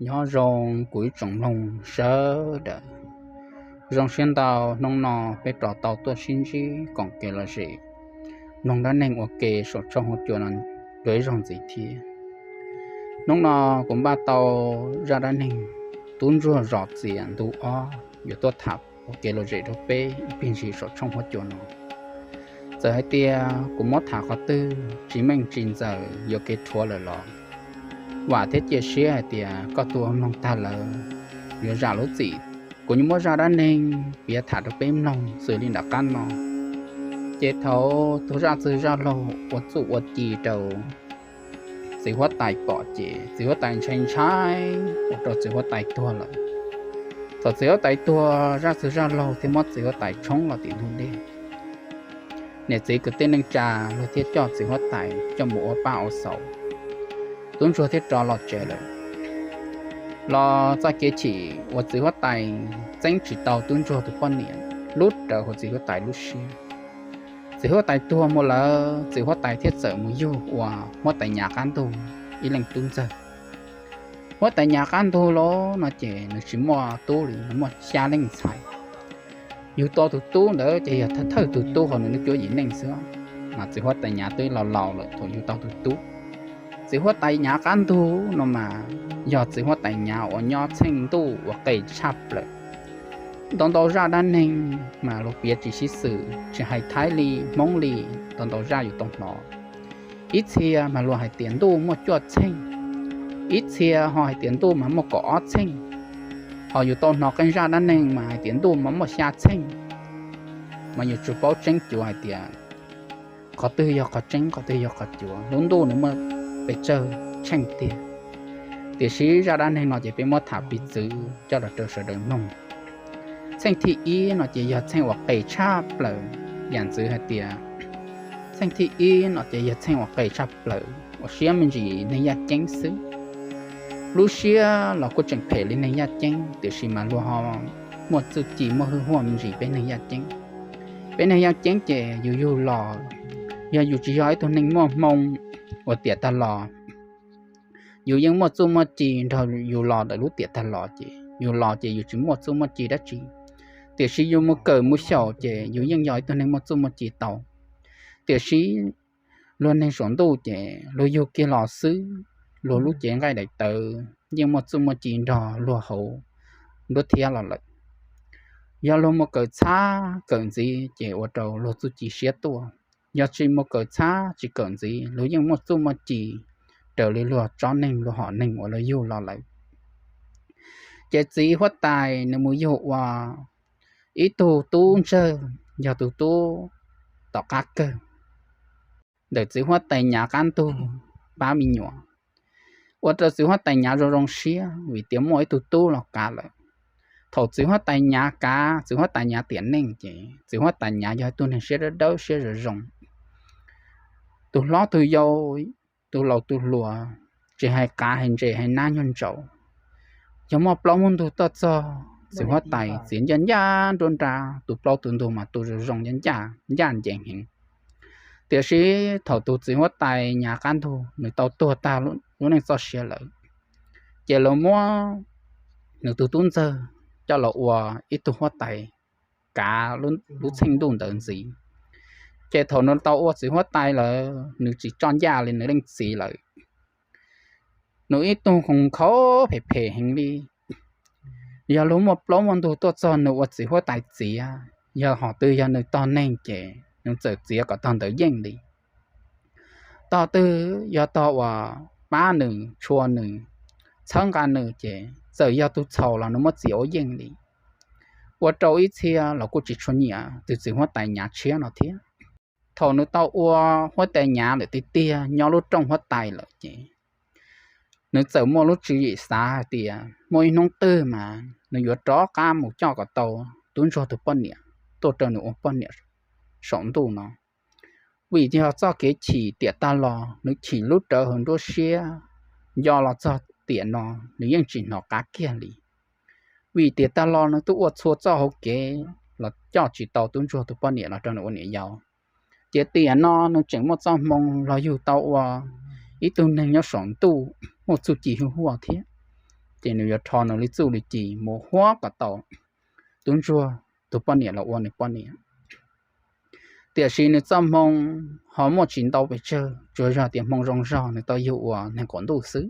Nyob zoo kuv ib tsoom mloog sawv daws. Zoo siab ntau hnub no peb rov tau tuaj sib ntsib koom kev lom zem mloog dab neeg ua ke saum tshooj huab cua no dua ib zaug ntxiv thiab. Hnub no kuv npaj tau zaj dab neeg tub ntsuag zos txias ntu ob yuav tuaj tham ua kev lom zem rau peb ib pliag ntsis saum tshooj huab cua no. Txawm hais tias kuv muab tham qhov twg tsis meej tsis ntxaws yuam kev rhuav lawm los vam thiab cia siab hais tias koj tus uas mloog tag lawm yuav zam lub txim. Kuv yuav muab zaj dab neeg piav tham rau peb mloog xws li nram qab no. Ces thaum tug zaj txwg zaj laug ua txuj ua ci rau txiv huab tais pom ces txiv huab tais ntshai ntshai ua rau txiv huab tais tuag lawm. Thaum txiv huab tais tuag, zaj txwg zaj laug thiaj muab txiv huab tais tshoob los tim ntug dej. Niam txiv kwv tij neej tsa luag thiaj coj txiv huab tais coj mus ua pab ua xaus, tub ntsuag thiaj rov los tsev lawm. Los txoj kev chim uas txiv huab tais txeeb tsis tau tub ntsuag tus poj niam lub rawv hauv txiv huab tais lub siab. Txiv huab tais tuag mus lawm, txiv huab tais thiaj txawm mus yug ua huab tais Nyav qab ntug ib leej tub ntxawg. Huab tais Nyav qab ntug los no ces nws tsis muaj tub li, nws muaj xya leej ntxhais. Yug tau tus tub ntawd ces yog thawj thawj tus tub hauv nws lub cuab yim neej xwb, mas txiv huab tais Nyav twb laus laus lawm thaum yug tau tus tub. Txiv huab tais Nyav qab ntug no mas yog txiv huab tais Nyav uas nyob txheej ntuj uas qes tshaj plaws. Ntau ntau zaj dab neeg mas luag piav tsis sib xws, tsis hais Thaib li, Hmoob li, ntau ntau zaj yus tau hnov. Ib txhia mas luag hais tias ntuj muaj cuaj txheej, ib txhia ho hais tias ntuj mas muaj kaum ob txheej. Ho yus tau hnov qee zaj dab neeg mas hais tias ntuj mas muaj xya txheej. Mas yus tsis paub tseeb cuav hais tias qhov twg yog qhov tseeb, qhov twg yog qhov cuav. Lub ntuj nws muaj pes tsawg txheej tiag. Tiam sis zaj dab neeg no ces peb muab tham piv txwv coj los rau sawv daws mloog. Txheej thib ib no ces yog txheej uas qes tshaj plaws, yam ntxwv hais tias txheej thib ib no ces yog txheej uas qes tshaj plaws uas siab me ntsis neeg yaj ceeb xwb. Lub siab los kuj tseem phem li neeg yaj ceeb, tiam sis mas luag ho muaj txuj ci muaj hwj huam me ntsis peb neeg yaj ceeb. Peb neeg yaj ceeb ces yus yug los, yog yus tsis yog ib tug neeg muaj hmoo uas tiam tag los, yus yeej muaj txuj muaj ci nrog yus los ntawm lub tiam tag los ces yus los ces yus tsis muaj txuj muaj ci dab tsi. Tiam sis yus mus kawm mus xyaum ces yus yeej yog ib tug neeg muaj txuj muaj ci tau. Tiam sis luag neeg saum ntuj ces luag yug kiag los xwb, luag lub cev nqaij daim tawv yeej muaj txuj muaj ci nrog luag hauv nruab thiab los lawm. Yog luag mus kawm txhab kawm ntxiv ces ua rau luag txuj ci siab tuaj. Yog tsis mus kawm txhab tsis kawm ntxiv luag yeej muaj txuj muaj ci raws li luag tsob neeg luag hom neeg uas luag yug los lawm. Ces txiv huab tais nws mus yug ua ib tug tub ntsawg, yog tus tub tom qab kawg ntawm txiv huab tais Nyav qab ntug pab me nyuam, ua rau txiv huab tais Nyav zoo zoo siab vim tias muaj ib tug tub los kav lawm. Thaum txiv huab tais Nyav kav, txiv huab tais Nyav tiam neej ces txiv huab tais Nyav yog ib tug neeg siab dawb dawb siab zoo zoo, tus hlob tus yau, tus laus tus hluas, tsis hais qav hais ntses hais nab nyuag ntsaum. Yog muaj plaub muaj ntug tuaj txog, txiv huab tais txiav ncaj ncaj nruab nrab, tus plaub tus ntug mas tu zoo zoo ncaj ncaj ncees heev. Tiam sis thaum tus txiv huab tais Nyav qab ntug nws tau tuag tag lub neej txoj sia lawm, ces lawv muab nws tus tub ntxawg coj los ua ib tug huab tais kav lub txheej ntuj ntawd ntxiv. Ces thaum nws tau ua txiv huab tais lawm nws tsis tso ncaj li nws leej txiv lawm. Nws ib tug khoom khaub phem phem heev li. Yog luag muaj plaub muaj ntug tuaj txog nws ua txiv huab tais txiav, yog hom twg yog nws tog neeg ces nws txawm txiav kom tog ntawd yeej li. Tog twg yog tog uas pab nws tshua nws, txhawb nqa nws ces txawm yog tus txhaum los nws muab txiav ua yeej li. Ua rau ib txhia los kuj tsis tshua nyiam tus txiv huab tais Nyav tshiab no thiab. Thaum nws tau ua huab tais Nyav lawm tiag tiag nyob lub rooj huab tais lawm ces nws txawm muaj lub tswv yim xav hais tias muaj ib hnub twg mas nws yuav rov qab mus coj kom tau tub ntsuag tus poj niam tuaj rau nws ua poj niam saum ntuj no. Vim yog txoj kev chim tiam tag los nws chim lub rawv hauv nruab siab, nco los txog tiam no nws yeej tsis hnov qab kiag li. Vim tiam tag los nws twb ua txhua txoj hauv kev los coj tsis tau tub ntsuag tus poj niam los rau nws ua niam yau. Ces tiam no nws tseem muaj txoj hmoo los yug tau ua ib tug neeg nyob saum ntuj muaj txuj ci hwj huam thiab. ces nws yuav rho nws li txuj li ci mus huab kom tau tub ntsuag tus poj niam los ua nws poj niam. Tiam sis nws txoj hmoo ho muaj tsis ntau pes tsawg, tsuas yog tias hmoo zoo zog nws tau yug ua neeg qaum ntuj xwb.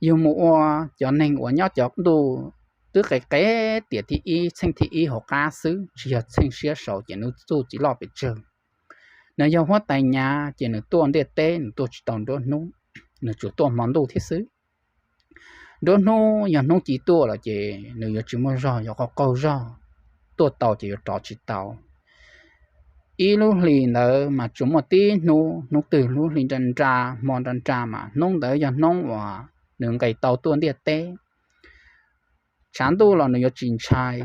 Yug mus ua cov neeg uas nyob cov ntuj twb qe qe tiam thib ib txheej thib ib hauv qab xwb, tsis yog txheej siab saud ces nws txuj ci loj pes tsawg. Nws yog huab tais nyav ces nws tuaj ntiaj teb nws tuaj tsis tau nruab hnub, nws tsuas tuaj hmo ntuj thiab xwb. Nruab hnub yog hnub ci tuaj lawm ces nws yuav tsis muaj zog, yuav qaug qaug zog, tuaj tau ces yuav rov tsis tau. Ib lub hlis ntawd mas tsuas muaj tib hnub, hnub twg lub hli nra nra hmo nra nra mas hnub ntawd yog hnub uas nws nqis tau tuaj ntiaj teb. Tshav ntuj los nws yuav tsis ntshai,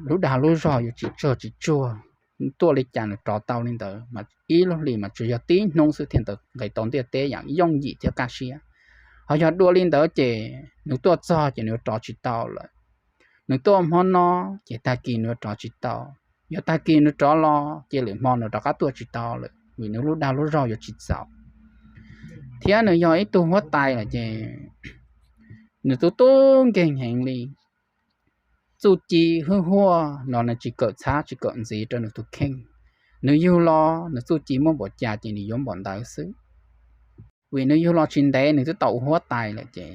lub dag lub zog yuav tsis tsawg tsis tsuag, tuaj li cas nws rov tau li ntawd. Ib lub hlis mas tsuas yog tib hnub xwb thiaj nqis tau ntiaj teb yam yooj yim thiab kaj siab. Ho yog dua li ntawd ces nws tuaj txog ces nws yuav rov tsis tau lawm. Nws tuaj hmo no ces tag kis nws yuav rov tsis tau. Yog tag kis nws rov los ces lwm hmo nws rov qab tuaj tsis tau lawm vim nws lub dag lub zog yuav tsis txaus. Thiab nws yog ib tug huab tais lawm ces nws tub tub nkeeg heev li. Txuj ci hwj huaj no nws tsis kawm txhab tsis kawm ntxiv rau nws tus kheej. Nws yug los nws txuj ci muaj npaum cas ces nws yuav npaum ntawd xwb. Vim nws yug los tsis ntev nws twb tau ua huab tais lawm ces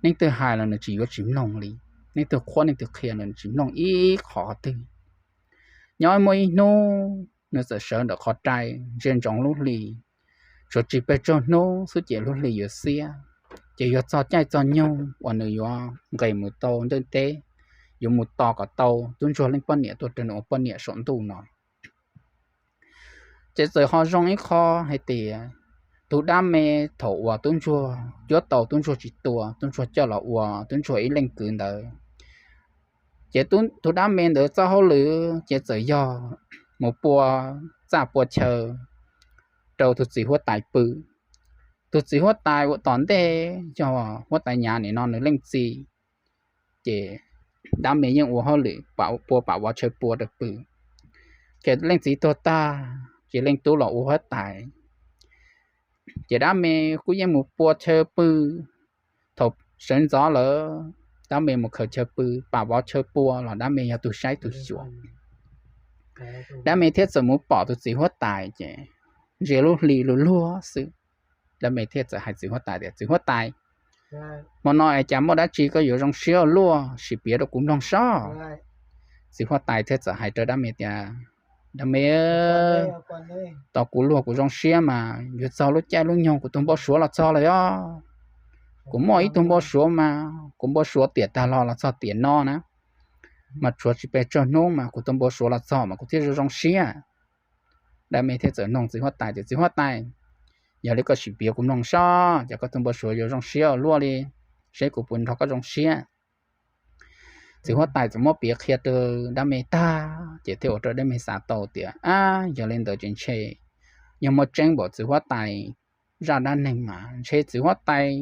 neeg twg hais los nws tsis yuav tsis mloog li, neeg twg qhuab neeg twg qhia los nws tsis mloog ib qho twg. Nyob muaj ib hnub nws txawm sawv ntawm qhov rai ntsia ntsoov lub hli, tshuav tsis pes tsawg hnub xwb ces lub hli yuav xiab, ces yuav txog caij txog nyoog uas nws yuav nqis mus tau ntiaj teb, yuav mus tos kom tau tub ntsuag leej poj niam tuaj rau nws ua poj niam saum ntuj no. Ces txawm ho zoo ib qho hais tias tus dab me thaum uas tub ntsuag cuab tau tub ntsuag tsis tua, tub ntsuag coj los ua tub ntsuag ib leej kwv ntawd, ces tus dab me ntawd txoj hauj lwm ces txawm yog mus pua txaj pua chaw rau tus txiv huab tais pw. Tus txiv huab tais uas tom ntej yog huab tais nyav nim no nws leej txiv, ces dab me yeej ua hauj lwm pua pam vov chaw pua rau pw. Ces leej txiv tuag tag ces leej tub los ua huab tais, ces dab me kuj yeej mus pua chaw pw. Thaum sawv ntxov lawm dab me mus khaws chaw pw, pam vov chaw pua los dab me yog tus saib tus xyuas. Dab me thiaj txawm mus pom tus txiv huab tais ces ntsia lub hli luag luag xwb. Dab me thiaj txawm hais txiv huab tais tias, Txiv huab tais, hmo no es cas muaj dab tsi koj yuav zoo siab ua luaj, sim piav rau kuv mloog sob. Txiv huab tais thiaj txawm hais rau dab me tias, Dab me, tos kuv luag kuv zoo siab mas yuav txog lub caij lub nyoog kuv tus npau suav los txog lawm os. Kuv muaj ib tug npau suav mas kuv npau suav tiam tag los los txog tiam no na, mas tshuav tsis pes tsawg hnub mas kuv tus npau suav los txog mas kuv thiaj zoo zoo siab. Dab me thiaj txawm noog txiv huab tais tias, Txiv huab tais, yog li koj sim piav kuv mloog sob, cas koj tus npau suav yuav zoo siab ua luaj li, seb kuv puas nrog koj zoo siab. Txiv huab tais txawm muab piav qhia rau dab me tag ces thiaj ua rau dab me xav tau tias, Ab, yog li ntawd ces ntshe yog muaj tseeb npaum txiv huab tais zaj dab neeg mas ntshe txiv huab tais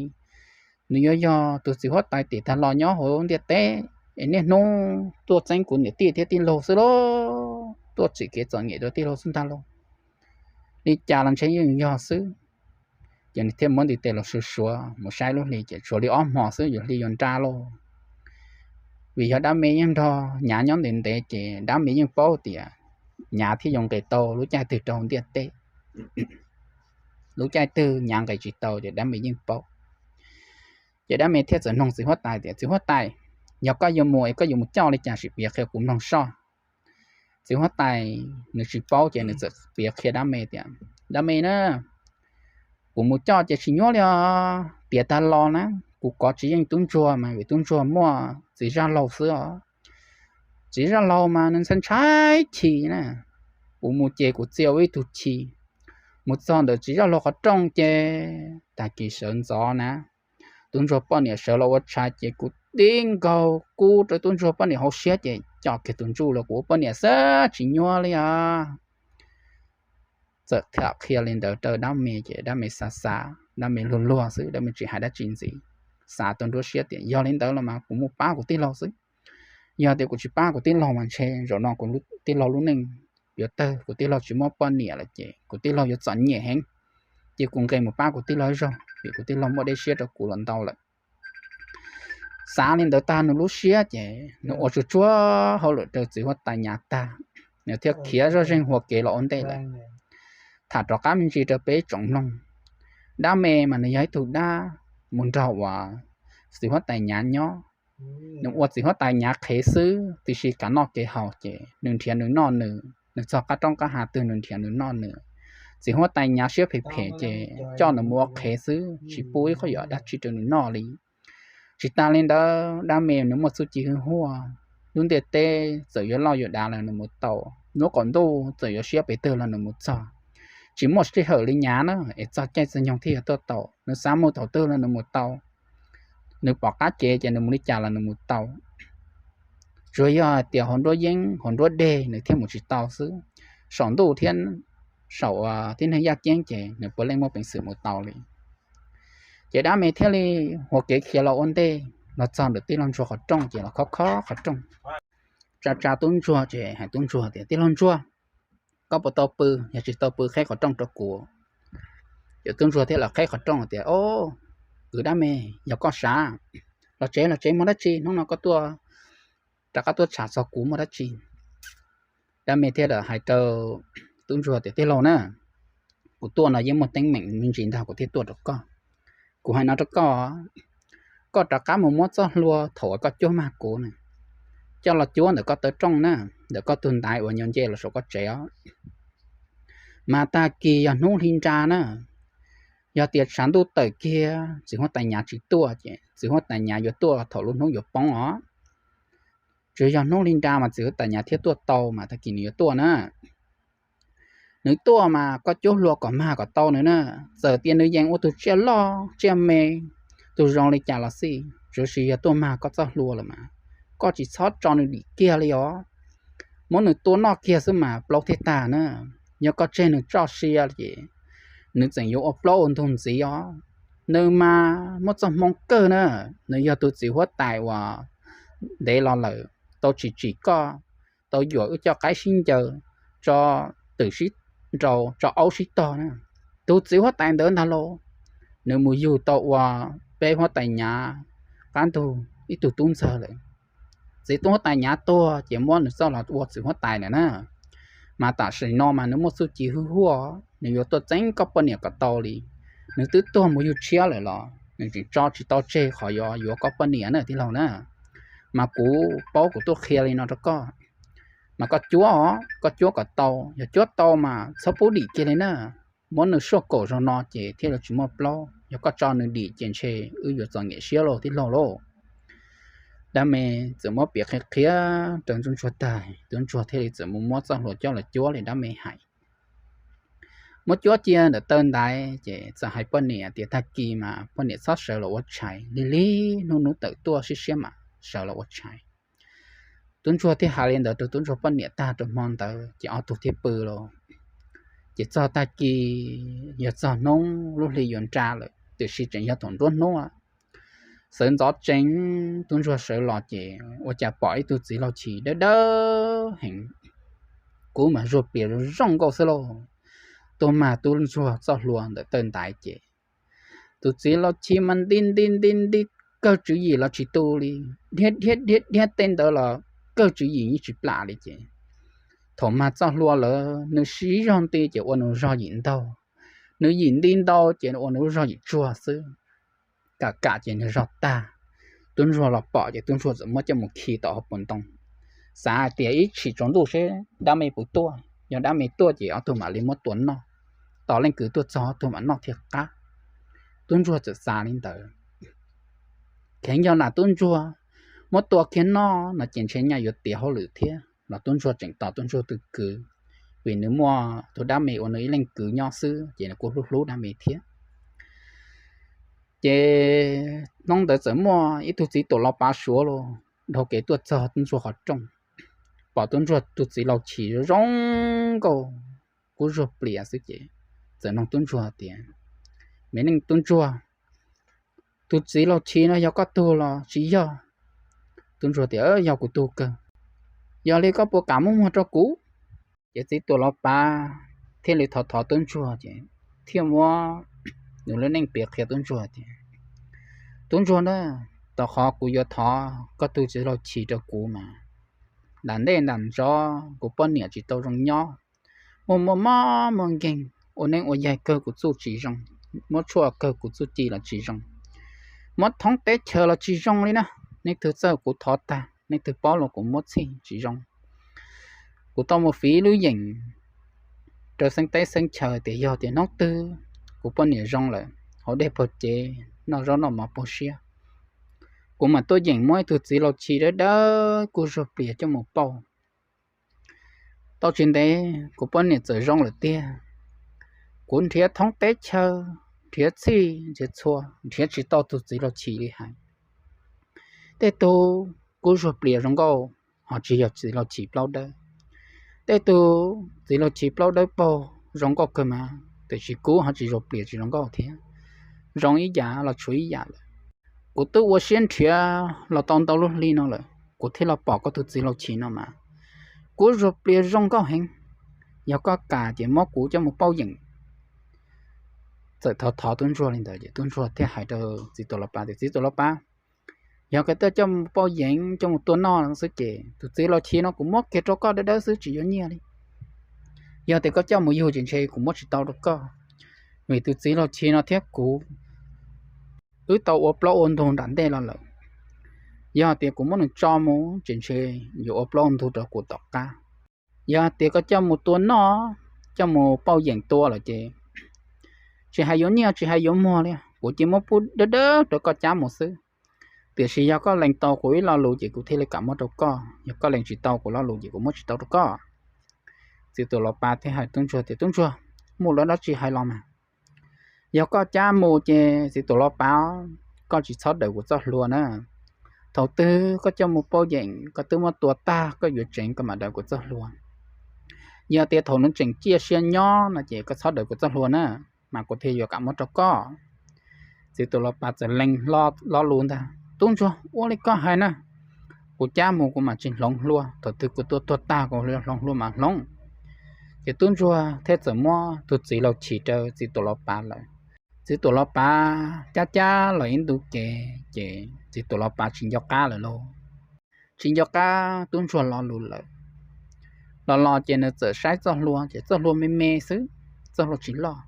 nws yuav yog tus txiv huab tais tiam tag los nyob hauv ntiaj teb es niaj hnub tuaj txeeb kuv niam tij thiab tij laug xwb lauj, tuaj tsim kev txom nyem rau tij laug xwb ntag lauj. Li cas los ntshe yeej yog xwb. Ces nws thiaj muab ntiv tes los suav suav mus saib lub hli ces tshuav li ob hmo xwb yus hli yuav nra lauj. Vim yog dab me yeej nrog nyav nyob ntev ntev ces dab me yeej paub tias nyav thiaj yuav nqis tau lub caij twg rau hauv ntiaj teb. Lub caij twg nyav nqis tsis tau ces dab me yeej paub. Ces dab me thiaj txawm noog txiv huab tais tias, Txiv huab tais, yog koj yuav mus es koj yuav mus coj li cas sim piav qhia kuv mloog sob. Txiv huab tais nws tsis paub ces nws txawm piav qhia dab me tias, Dab me na, kuv mus coj ces tsis nyuaj li os. Tiam tag los na, kuv kov tsis yeej tub ntsuag mas vim tub ntsuag muaj txiv zaj laug xwb os. Txiv zaj laug mas nws ntshai ntshai chim na. Kuv mus ces kuv txia ua ib tug chim, mus txog ntawm txiv zaj laug qhov rooj ces tag kis sawv ntxov na, tub ntsuag poj niam sawv los ua tshais ces kuv tib nkaug kub rau tub ntsuag poj niam hauv siab ces coj kiag tus ntsuj los kuv ua poj niam xwb tsis nyuaj li os. Txawm tham qhia li ntawd rau dab me ces dab me xav xav, dab me luag luag xwb, dab me tsis hais dab tsi ntxiv. Xav tau nruab siab tias yog li ntawd los mas kuv mus pab kuv tij laug xwb. Yog tias kuv tsis pab kuv tij laug mas ntshe zaum no kuv tij laug lub neej yuav tawg, kuv tij laug tsis muaj poj niam lawm ces kuv tij laug yuav txom nyem heev. Ces kuv nqis mus pab kuv tij laug zaug vim kuv tij laug muaj dej siab rau kuv los ntau lawm. xav li ntawd tag nws lub siab ces nws ua tsuag tsuag hauj lwm rau txiv huab tais Nyav tag, nws thiaj khiav zoj zeeg hua kev los ua ntej lawm. Tham rov qab me ntsis rau peb tsoom mloog, dab me mas nws yog ib tug dab mus nrog uas txiv huab tais Nyav nyob. Nws ua txiv huab tais Nyav qhev xwb, tiam sis kev noj kev haus ces nws nrhiav nws noj nws, nws txog qab roob qab hav twg nws nrhiav nws noj nws. Txiv huab tais Nyav siab phem phem ces coj nws mus ua qhev xwb, tsis pub ib qho yam dab tsi rau nws noj li. Tsis tas li ntawd dab me nws muaj txuj ci hwj huaj, lub ntiaj teb txawm yuav loj yuav dav los nws mus tau, lub qaum ntuj txawm yuav siab pes twg los nws mus txog. Tsis muaj sij hawm li Nyav na, es txog caij txog nyoog thiaj yuav tuaj tau, nws xav mus thaum twg los nws mus tau. Nws pom qab cev ces nws mus li cas los nws mus tau. Tsuas yog hais tias hauv nruab yeeb hauv nruab deg nws thiaj mus tsis tau xwb, saum ntuj thiab saum tib neeg yaj ceeb ces nws puav leej muaj peev xwm mus tau li. Ces dab me thiaj li hua kev khiav los ua ntej, los txog ntawm tij laug ntsuag qhov rooj ces los khob khob qhov rooj, tsa tsa tub ntsuag ces hais tub ntsuag tias, Tij laug ntsuag, koj puas tau pw? Yog tsis tau pw qheb qhov rooj rau kuv. Ces tub ntsuag thiaj los qheb qhov rooj tias, Au, kwv dab me, yog koj sav, los tsev los tsev, muaj dab tsi hnub no koj tuaj rov qab tuaj tsham txog kuv muaj dab tsi? Dab me thiaj hais rau tub ntsuag tias, Tij laug na, kuv tuaj no yeej muaj teeb meem me ntsis ntag kuv thiaj tuaj rau koj. Kuv hais no rau koj, koj rov qab mus muab txoj hlua thaum uas koj cuab mag kuv na, coj los cuab ntawm koj taw rooj na, ntawm koj tug ntaiv uas nyo nce los saum koj tsev os. Mas tag kis yog hnub hli nra na, yog tias tshav ntuj tawm kiag txiv huab tais Nyav tsis tuaj ces txiv huab tais Nyav yuav tuaj thaum lub hnub yuav poob os. Tsuas yog hnub hli nra mas txiv huab tais Nyav thiaj tuaj tau, mas tag kis nws yuav tuaj na. Nws tuaj mas koj cuab hlua kom mag kom tau nws na. Txawm tias nws yeej ua tus tsiaj loj tsiaj me, tus zoo li cas los xij, tsuav sis yog tuaj mag koj txoj hlua lawm mas koj tsis txhob tso nws dim kiag li os. Muab nws tua noj kiag xwb mas plaub thiaj tag na. Yog koj tseg nws txoj sia ces nws tseem yuav ua plaub ua ntug ntxiv os. Nws mas muaj txoj hmoo kawg na, nws yog tus txiv huab tais uas ntev los lawm tau tsim tsim koj, tau yuam wb coj qaib sib ncaws, tso twm sib nraus, tso aub sib tog na. Tus txiv huab tais ntawd ntag lauj, nws mus yug tau ua peb huab tais Nyav qab ntug ib tug tub ntxawg lawm. Txiv tub huab tais Nyav tuag ces muab nws txoj los ua txiv huab tais lawm na. Mas tam sim no mas nws muaj txuj ci hwj huaj, nws yuav tuaj txeeb koj poj niam kom tau li. Nws twb tuag mus yug tshiab lawm los nws tseem tso tsis tau tseg qhov yuav yuav koj poj niam na tij laug na. Mas kuv paub kuv tuaj qhia li no rau koj, mas koj cuab os, koj cuab kom tau, yog cuab tau mas txhob pub dim kiag li na. Muab nws suaj kaum zaug no ces thiaj li tsis muaj plaub, yog koj tso nws dim ces ntshe wb yuav txom nyem siab lauj tij laug lauj. Dab me txawm muab piav qhia qhia rau tub ntsuag tag, tub ntsuag thiaj li txawm mus muab txoj hlua coj los cuab li dab me hais. Muab cuab cia ntawm taw ntaiv ces txawm hais poj niam tias tag kis mas poj niam txhob sawv los ua tshais, lig lig hnub hnub tawm tuaj siab siab mam sawv los ua tshais. Tub ntsuag thiaj hais li ntawd rau tub ntsuag poj niam tag rau hmo ntawd ces ob tug thiaj pw los. Ces txog tag kis yog txog hnub lub hli yuav nra lawm tiam sis tseem yog thaum nruab hnub, sawv ntxov tsees, tub ntsuag sawv los ces ua cas pom ib tug txiv laug chim dawb dawb heev, kub mas zuag plias zoo nkauj xwb lauj, tuaj mag tub ntsuag txoj hlua ntawm taw ntaiv ces tus txiv laug chim mas nti nti nti nti, kawg tswv yim los tsis tu li, dhia dhia dhia dhia tej ntawd los kawg tswv yim yeej tsis plam li ces thaum mag txoj hlua lawm nws siv zog nti ces ua nws zog yim ntaug, nws yim nti ntau ces ua nws lub zog yim tsuag xwb, kam kam ces nws zog tag. Tub ntsuag los pom ces tub ntsuag txawm muab coj mus khi tom hauv paus ntoo, xav hais tias ib tshim tsaus ntuj seb dab me puas tuaj, yog dab me tuaj ces ob tug mam li muab tua noj, tos leej kwv tuaj txog ob tug mam noj thiaj qab. Tub ntsuag txawm xav li ntawd. Kheev yog lam tub ntsuag muab tua kiag noj no ces ntshe nyaj yuav tiav hauj lwm thiab los tub ntsuag tseem tos tub ntsuag tus kwv, vim nws muaj tus dab me ua nws ib leej kwv nyob xwb ces nws kuj hlub hlub dab me thiab. Ces hnub ntawd txawm muaj ib tug txiv tuam los pav suav los dhau kev tuaj txog tub ntsuag qhov rooj, pom tub ntsuag tus txiv laug chim zoo nkauj, kub zuag plias xwb ces txawm nug tub ntsuag tias, Me neej tub ntsuag, tus txiv laug chim no yog koj tug los tsis yog? Tub ntsuag tias, Yog kuv tug kawg. Yog li koj puas kam muab muag rau kuv? Ces txiv tuam los pav thiaj li thov thov tub ntsuag ces thiaj muab nws lub neej piav qhia tub ntsuag tias, Tub ntsuag na, Rau qhov kuv yuav thov koj tus txiv laug Chis rau kuv mas, nram ntej nram zov kuv poj niam tsis tau zoo nyob, muaj muaj mob muaj nkeeg, ua neeb ua yaig kawg kuv txuj tsis zoo, muab tshuaj kawg kuv txuj ci los tsis zoo, muab thoob teb chaws los tsis zoo li na. Leej twg txawj kuv thov tag, leej twg paub los kuv muab txhij tsis zoo. Kuv tau mus fiv lub yeem rau xeeb teb xeeb chaw tias yog tias hnub twg kuv poj niam zoo lawm, hauv dej paug cev, noj zaub noj mov puag siab, kuv mam tuaj yeem muab ib tug txiv laug Chis dawb dawb kuj zuag plias coj mus pauj. Tau tsis ntev kuv poj niam txawm zoo lawm tiag. Kuv nrhiav thoob teb chaw, nrhiav txhij nrhiav txhua, nrhiav tsis tau tus txiv laug Chis li hais. Tej tug kuj zuag plias zoo nkauj, ho tsis yog txiv laug Chis plaub dawb. Tej tug txiv laug Chis plaub dawb paug zoo nkauj kawg mas, tiam sis kuv ho tsis zuag plias tsis zoo nkauj thiab, zoo ib yam los tshuav ib yam lawm. Kuv twb ua siab nrhiav los tau ntau lub hli no lawm, kuv thiaj los pom koj tus txiv laug Chis no mas, kuv zuag plias zoo nkauj heev. Yog koj kam ces muab kuv coj mus pauj yeem. Txawm thov thov tub ntsuag li ntawd ces tub ntsuag thiaj hais rau txiv tuam los pav tias, txiv tuam los pav, yog koj tuaj coj mus pauj yeem coj mus tua noj xwb ces tus txiv laug Chis no kuv muab kiag rau koj dawb dawb xwb tsis yuav nyiaj li. Yog tias koj coj mus yug ces ntshe kuv muab tsis tau rau koj, vim tus txiv laug Chis no thiab kuv wb tau ua plaub ua ntug nram ntej los lawm. Yog tias kuv muab nws tso mus ces ntshe yuav ua plaub ua ntug rau kuv tom qab. Yog tias koj coj mus tua noj, coj mus pauj yeem tua lawm ces tsis hais yuav nyiaj tsis hais yuav muag li, kuv cia muab pub dawb dawb rau koj cab mus xwb. Tiam sis yog koj lees tau kuv ib lo lus ces kuv thiaj li kam muab rau koj, yog koj lees tsis tau kuv lo lus ces kuv muab tsis tau rau koj. Txiv tuam los pav thiaj hais tub ntsuag tias, tub ntsuag, muaj lawm dab tsi hais los mas. Yog koj cab mus ces txiv tuam los pav, koj tsis txhob daws kuv txoj hlua na. Thaum twg koj coj mus pauj yeem koj twb muab tua tag koj yuav tseev koj mam daws kuv txoj hlua. Yog tias thaum nws tseem ciaj sia nyob no ces koj txhob daws kuv txoj hlua na, mas kuv thiaj yuav kam muab rau koj. Txiv tuam los pav txawm lees lo lus ntag, tub ntsuag, ua li koj hais na, kuv cab mus kuv mam tsis hloov hlua, thaum twg kuv tua tuag tag kuv hloov hlua mas hloov. Ces tub ntsuag thiaj txawm muab tus txiv laug Chis rau txiv tuam los pav lawm. Txiv tuam los pav cab cab los ib ntu kev ces txiv tuam los pav tsis nco qab lawm lauj. Tsis nco qab tub ntsuag lo lus lawm. Los los ces nws txawm saib txoj hlua ces txoj hlua me me xwb, txoj hlua tsis loj.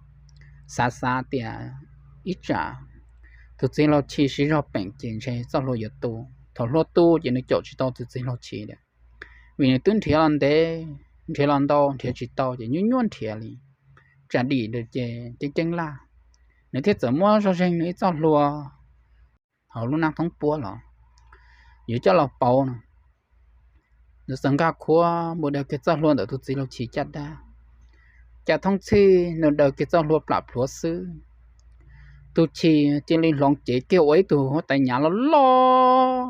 Xav xav tias ib tsam tus txiv laug Chis siv zog peem ces ntshe txoj hlua yuav tu. Thaum hlua tu ces nws caum tsis tau tus txiv laug Chis lawm, vim nws twb nrhiav los ntev, nrhiav los ntau nrhiav tsis tau ces nyuaj nyuaj nrhiav li. Tsam dim lawm ces ceeb ceeb laj, nws thiaj txawm muab zoj zeeg nws ib txoj hlua hauv lub nab thoob puab los, yuav coj los pauv no. Nws txawm nkag khuav mus daws kiag txoj hlua ntawm tus txiv laug Chis caj dab. Cas thooj txhij nws daws kiag txoj hlua plam plhuav xwb, tus Chis cia li hloov cev kiag ua ib tug huab tais nyav loj loj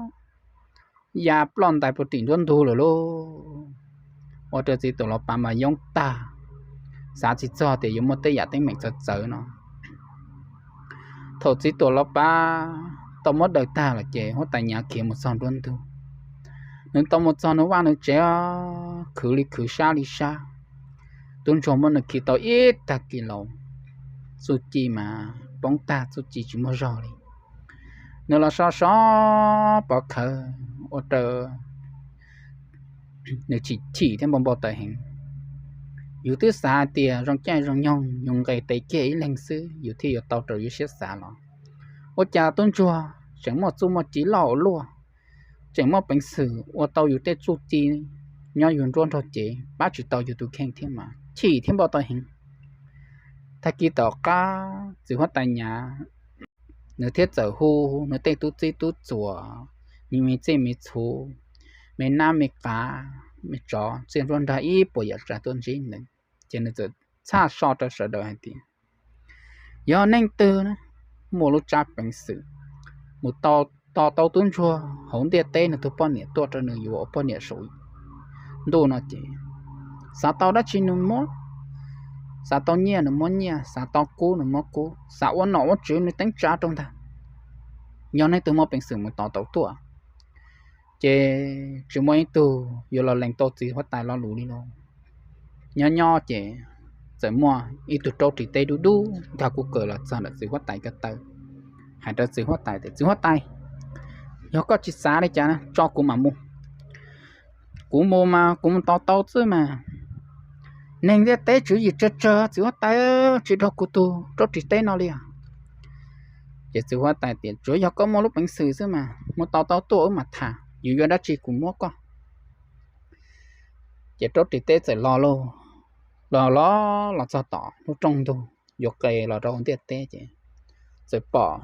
ya ploj ntais puag tim nruab ntug lawm lauj. Ua rau txiv tuam los pav mas yoob tag, xav tsis txog tias yuav muaj tej yam teeb meem txawv txawv no. Thaum txiv tuam los pav tau muab daws tag lawm ces huab tais nyav khiav mus txog nruab ntug. Nws tau mus txog nws vaj nws tsev, khwv li khwv sab li sab. Tub ntsuag muab nws khi tau ib tag kis laus, txuj ci mas poob tag, txuj ci tsis muaj zog li. Nws los so so pov khawv ua rau nws chim chim thiab npau npau taws heev. Yus twb xav hais tias zoo caij zoo nyoog yus nqes tes kiag ib leeg xwb yus thiaj yuav tau raws yus siab xav los, ua cas tub ntsuag tseem muaj txuj muaj ci loj ua luaj, tseem muaj peev xwm ua tau yus tej txuj ci nyob yus nruab nrog cev, pab tsis tau yus tus kheej thiab mas chim thiab npau taws heev. Tag kis tom qab txiv huab tais nyav nws thiaj txawm hu nws tej tub txib tub txuas, me txij me txhu, me nab me qav, me tsov txij nruab nrag ib puas yam tsav tuaj ntsib nws. Ces nws txawm txhaj so rau sawv daws hais tias, yog neeg twg muaj lub tsab peev xwm mus tos tau tub ntsuag hauv ntiaj teb nws tus poj niam tuaj rau nws yuav ua poj niam saum ntuj no ces, xav tau dab tsi nws muab, xav tau nyiaj nws muab nyiaj, xav tau kub nws muab kub, xav ua nom ua tswv nws teeb tsa rau ntag. Yog neeg twg muaj peev xwm mus tos tau tuaj, ces tsis muaj ib tug yuav los lees tau txiv huab tais lo lus li lauj. Nyob nyob ces txawm muaj ib tug raub ris teb dub dub nkag kuj kawg los txog ntawm txiv huab tais ko taw, hais rau txiv huab tais tias, txiv huab tais, Yog koj tsis xav li cas na, tso kuv mam mus. Kuv mus mas kuv mus tos tau xwb mas. Neeg ntiaj teb tswv yim tsawg tsawg, txiv huab tais, tsis raug kuv tus raub ris teb no li os. Ces txiv huab tais tias, tsuav yog koj muaj lub peev xwm xwb mas, mus tos tau tuaj wb mam tham, yus yuav dab tsi kuv muab koj. Ces raub ris teb txawm los lauj, los los los txog tom lub rooj ntug yuav qe los rau ntiaj teb ces txawm pom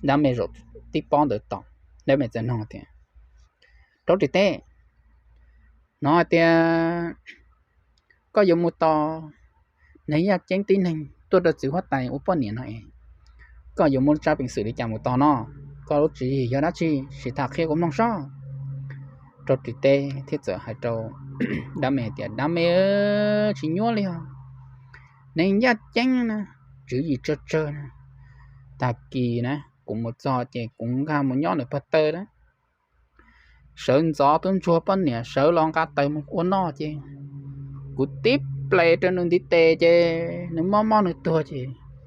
dab me zaum tib pob ntawd tos. Dab me txawm nug tias, raub ris teb, hnov hais tias koj yuav mus tos neeg yaj ceeb tib neeg tuaj rau txiv huab tais ua poj niam no es, koj yuav muaj tsab peev xwm li cas mus tos no? Koj lub tswv yim yog dab tsi? Sim tham qhia kuv mloog sob. Raub ris teb thiaj txawm hais rau dab me tias, dab me, tsis nyuaj li os. Neeg yaj ceeb na, tswv yim tsawg tsawg na. Tag kis na kuv mus txog ces kuv nkag mus nyob nws pag taw na, sawv ntxov tub ntsuag poj niam sawv los nqa taws mus ua noj ces kuv tib ple rau nws ntiv tes ces nws mob mob nws tuag ces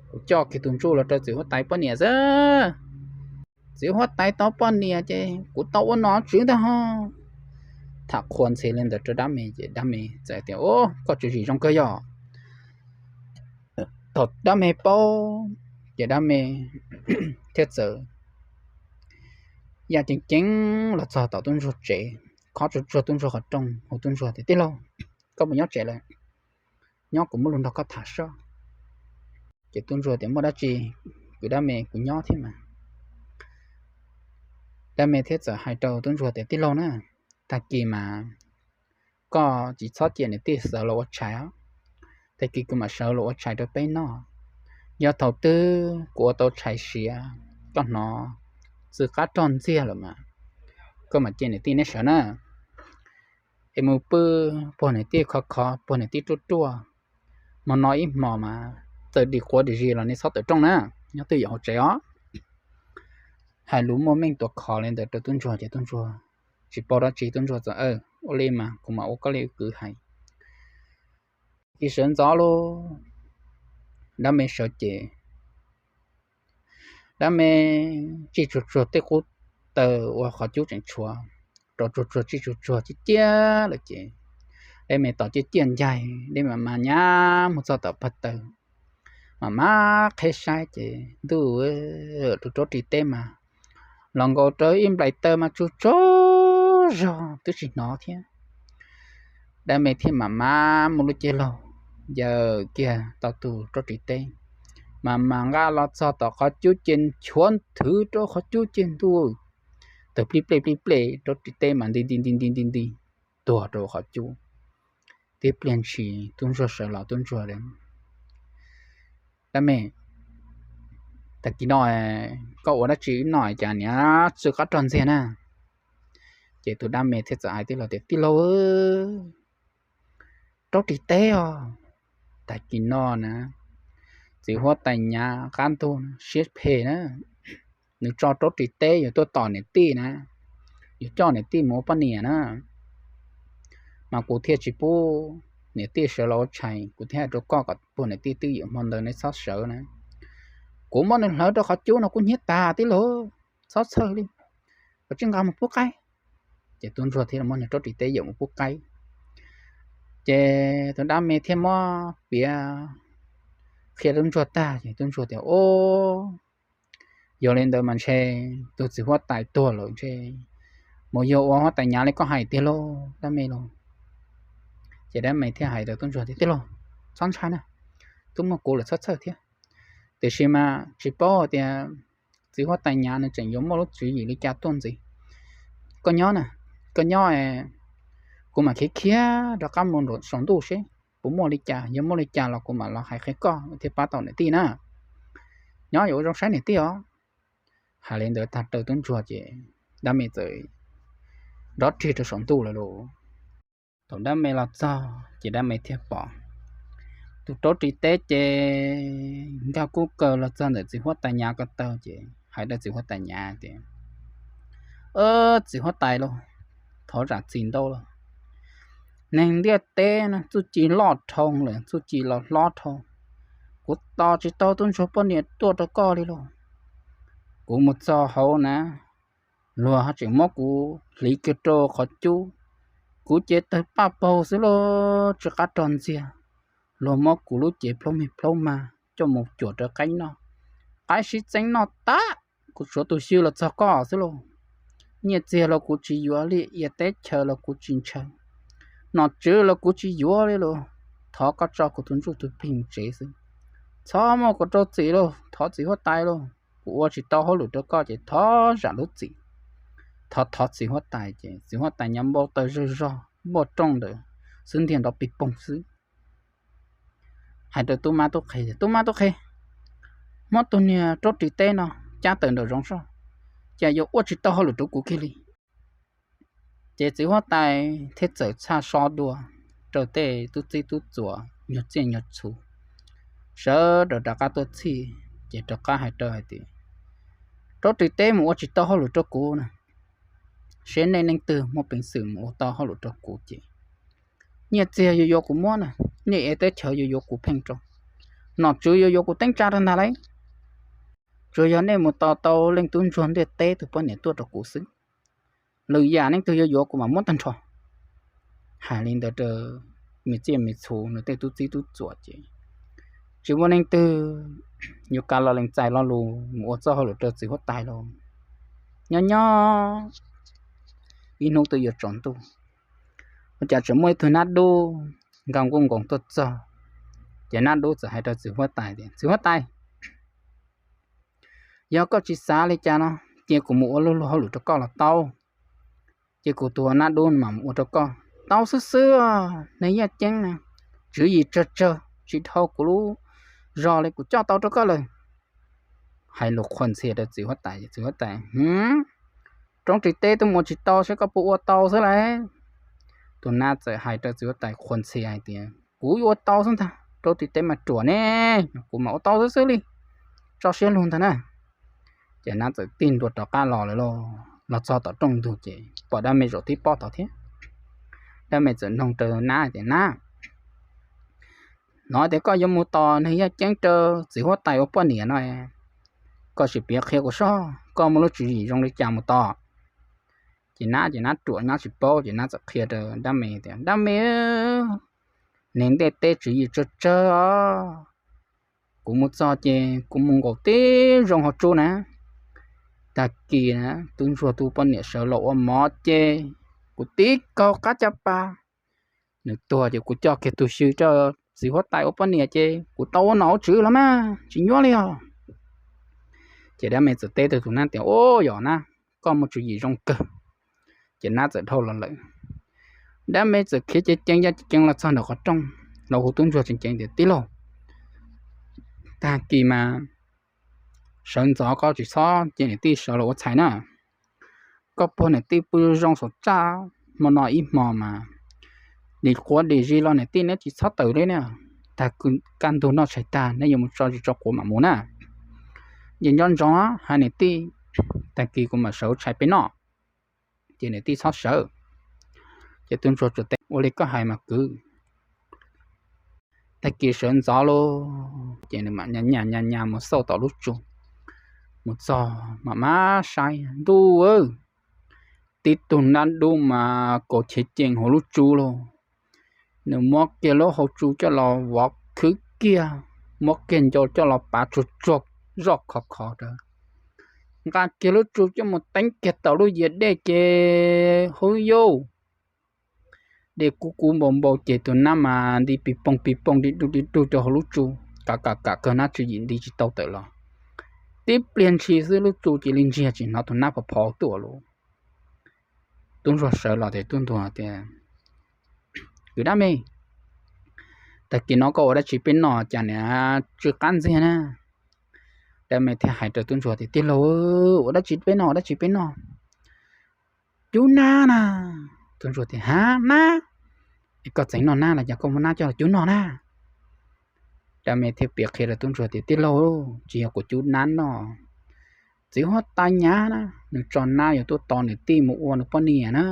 kuv coj kiag tus ntsuj los rau txiv huab tais poj niam xwb. Txiv huab tais tau poj niam ces kuv tau ua nom tswv ntag ho. Tham qhua ntxhi li ntawd rau dab me ces dab me txawm tias, o, koj tswv yim zoo kawg yog. Thaum dab me paub ces dab me thiaj txawm yaj ceev ceev los txog tom tub ntsuag tsev, khob tsuag tsuag tub ntsuag qhov rooj, hu tub ntsuag tias, tij laug, koj mus nyob tsev lawm, nyob kuv muaj lus nrog koj tham sob. Ces tub ntsuag tias, muaj dab tsi, kwv dab me, kuv nyob thiab mas. Dab me thiaj txawm hais rau tub ntsuag tias, tij laug na, tag kis mas koj tsis txhob cia niam tij sawv los ua tshais os. Tag kis kuv mam sawv los ua tshais rau peb noj. Yog thaum twg kuv ua tau tshais siav, koj hnov txwv qab rog ntxiag lawm mas koj mam cia niam tij neb sawv na. Es mus pw puag niam tij khov khov, puag niam tij ruaj ruaj. Hmo no ib hmos mas txawm dim quav dim zis los nej txhob tawm rooj na, nyob twj ywm hauv tsev os. Hais lus muaj meej tua khov li ntawd rau tub ntsuag ces tub ntsuag tsis paub dab tsi, tub ntsuag txawm, ua li mas kuv mam ua koj li kwv hais. Ces sawv ntxov lauj, dab me sawv ces dab me tsij tsuag tsuag tej qub taws uas qhov cub tseem tshuav, rov tsuag tsuag tsij tsuag tsuag ciaj ciaj lawm ces dab me tos ciaj ciaj ncaig, dab me mas nyab mus txog tom pag taw, mam mam qheb saib ces ntuj, tus raub ris teb mas los nkaus rau ib nplaim taw mas tsuag tsuag zog twb tsis hnov thiab. Dab me thiaj mam mam mus lub cev laug, ncaws kiag tau tus raub ris teb, mam mam nqa los txog tom qhov cub ces nchuav nthwv rau qhov cub ces ntuj, tawg plij plej plij plej, raub ris teb mas nti nti nti nti nti nti tuag rau qhov cub. Tib pliag ntshis tub ntsuag sawv los, tub ntsuag, dab me, tag kis no koj ua dab tsi noj cas niam txwv qab rog ntxiag na? Ces tus dab me thiaj txawm hais tij laug tias, tij laug, raub ris teb os. Tag kis no na, txiv huab tais nyav qab ntug siab phem na, nws tso raub ris teb yuav tuaj tom niam tij na, yuav coj niam tij mus ua poj niam na. Mas kuv thiaj tsis pub niam tij sawv los ua tshais, kuv thiaj hais rau koj kom puag niam tij twj ywm hmo ntawd neb txhob sawv na. Kuv muab nws hlawv rau qhov cub no kuv hnyiab tas tij laug, txhob txhawj li, koj tsij nqa mus pub qaib. Ces tub ntsuag thiaj muab niag raub ris teb yawm mus pub qaib. Ces tus dab me thiaj muab piav qhia tub ntsuag tag ces tub ntsuag tias, o, yog li ntawd mas ntshe tus txiv huab tais tuag lawm ntshe mus yog ua huab tais nyav li koj hais tiag lauj dab me lauj. Ces dab me thiaj hais rau tub ntsuag tias, tij laug, txhob ntshai na, twb muaj kuv lawm txhob txhawj thiab. Tiam sis mas tsis paub tias txiv huab tais nyav nws tseem yuav muaj lub tswv yim li cas tuaj ntxiv. Koj nyob na, koj nyob, kuv mam khiav khiav rov qab mus saum ntuj seb puas muaj li cas, yog muaj li cas los kuv mam los hais qhia koj thiaj pab tau niam tij na. Nyob yuav ua zoo saib niam tij os. Hais li ntawd tag rau tub ntsuag ces dab me txawm nrov rhig rau saum ntuj lawm lauj. Thaum dab me los txog ces dab me thiaj pom tus raub ris teb ces nkag kub kaws los txog ntawm txiv huab tais nyav ko taw ces hais rau txiv huab tais nyav tias, txiv huab tais lauj, thov zam txim ntau lauj. Neeg ntiaj teb no txuj ci loj dhau lawm, txuj ci los hlob dhau. Kuv tos tsis tau tub ntsuag poj niam tuaj rau koj li lauj. Kuv mus txog hauv na, Luag ho tseem muab kuv hliv kiag rau qhov cub, kuv cev tawg paj paug xwb los tsis qab rog ntxiag. Luag muab kuv lub cev plaub mig plaub mag coj mus cuam rau qaib noj, qaib sib txeeb noj tag, kuv tshuav tus xyw los txog koj xwb lauj. Nyiaj txiag los kuv tsis yuav li, ia teb chaws los kuv tsis ntshaw, nom tswv los kuv tsis yuav li lauj. Thov koj tso kuv tus ntsuj tus plig mus tsev xwb, txhob muab kuv rau txim lauj, thov txiv huab tais lauj. Kuv ua tsis tau hauj lwm rau koj ces thov zam lub txim. Thov thov txiv huab tais ces txiv huab tais nyob npau taws zog zog npau rooj ntawm xub ntiag nrov pig poog xwb. Hais rau tub mab tub qhe, tub mab tub qhe, muab tus niag rab ris teb no cab tawm nraum zoov soj, cas yuav ua tsis tau hauj lwm rau kuv kiag li. Ces txiv huab tais thiaj txawm txhaj so dua rau tej tub txib tub txuas nyuag txiaj nyuag txhu, sawv daws rov qab tuaj txhij, ces rov qab hais rau hais tias, rab ris teb mus ua tsis tau hauj lwm rau kuv na, seb nej leej twg muaj peev xwm mus ua tau hauj lwm rau kuv ces nyiaj txiag yuav yuav kuv muab na, nyiaj teb chaws yuav yuav kuv pheej rau, nom tswv yuav yuav kuv teeb tsa rau ntag lauj. Tsuas yog nej mus tos tau leej tub ntsuag ntiaj teb tus poj niam tuaj rau kuv xwb, lwm yam leej twg yuav yuav kuv mam muab tag nrho. Hais li ntawd rau me txiaj me txhu nws tej tub txib tub txuas ces tsis muaj leej twg yuav kav los lees txais lo lus mus ua txoj hauj lwm rau txiv huab tais lauj. Nyob nyob ib hnub twb yuav tsaus ntuj, ua cas tseem muaj ib tug nab dub nkag nkuj nkoos tuaj txog. Ces nab dub txawm hais rau txiv huab tais tias, txiv huab tais, yog koj tsis xav li cas no, cia kuv mus ua luag luag hauj lwm rau koj los tau. Ces kuv tus nab dub mam mus ua rau koj tau xwb xwb. Neeg yaj ceeb na, tswv yim tsawg tsawg tsis dhau kuv lub zog li, kuv coj tau rau koj lawm. Hais lus qhuas ntxhias rau txiv huab tais, txiv huab tais, rab ris teb twb mus tsis tau, saib koj puas ua tau xwb lauj. Tus nab txawm hais rau txiv huab tais qhuas ntxhias hais tias, kuv ua tau xwb ntag, rab ris teb mas ruam ne, kuv mam ua tau xwb xwb li, tso siab lug ntag na. Ces nab txawm tig ntua rov qab los lawm lauj. Los txog tom rooj ntug ces pom dab me zaum tib pob tod thiab. Dab me txawm noog rau nab tias, nab, hnov tias koj yuav mus tos neeg yaj ceeb rau txiv huab tais ua poj niam no, koj sim piav qhia kuv soj, koj muaj lub tswv yim zoo li cas mus tos? Ces nab ces nab ruam nab tsis paub ces nab txawm qhia rau dab me tias, dab me, neeg ntiaj teb tswv yim tsawg tsawg os. Kuv mus txog ces kuv mus nkaum tib zoo hauv tsub na, tag kis na tub ntsuag tus poj niam sawv los ua mov ces kuv tib kaug qab caj pas, nws tuag ces kuv coj kiag tus xyw rau txiv huab tais ua poj niam ces kuv tau ua nom ua tswv los mas tsis nyuaj li os. Ces dab me txawm teb rau tus nab tias, ua yog nab, koj muaj tswv yim zoo kawg. Ces nab txawm dhau los lawm. Dab me txawm khiav ceev ceev ya ceev ceev los txog ntawm qhov rooj, los hu tub ntsuag tseem ceev tias, tij laug, tag kis mas sawv ntxov koj tsis txhob cia niam tij sawv los ua txhais na. Koj puag niam tij pw zoo saum txaj, hmo no ib hmo mas dim quav dim zis los niam tij neb tsis txhob tawm li na. Tag kis kaj ntug noj tshais tag neb yuav mus tso zis tso quav mam mus na. Ces nco ntsoov hais niam tij, tag kis kuv mam sawv ua tshais peb noj, ces niam tij txhob sawv. Ces tub ntsuag teb, ua li koj hais mas kwv. Tag kis sawv ntxov lauj, ces nws mam nyas nyas nyas mus xauj tom lub tsu. Mus txog mam mab saib, ntuj, tib tug nab dub mas kaus chev cees hauv lub tsu lauj. Nws muab kiag lub hauv tsu coj los vov khwb kiag, muab kiag ncau coj los pav tsuag tsuag zoj khov khov rau, nqa kiag lub tsu coj mus teeb kiag tau lub yias dej ces hub yauj, dej kub kub npau npau ces tus nab mas nti pis poog pis poog di dug di dug rau hauv lub tsu, kav kam kam kawg nab tswv yim nti tsis tau tawm los. Tib pliag ntshis xwb lub tsu cia li ntsiag tsis hnov tus nab phov phov tuaj lauj. Tub ntsuag sawv los tias, tub ntsuag tias, kwv dab me, tag kis no koj ua dab tsi peb noj cas niam tsw qab ntxiag na? Dab me thiaj hais rau tub ntsuag tias, tij laug, ua dab tsi peb noj, ua dab tsi peb noj? Cub nab na. Tub ntsuag tias, ha, nab? Es koj txeev noj nab los cas koj muab nab coj los cub noj na? Dab me thiaj piav qhia rau tub ntsuag tias, tij laug, tsis yog kuv cub nab noj, txiv huab tais nyav na, nws tso nab yuav tuaj tos niam tij mus ua nws poj niam na.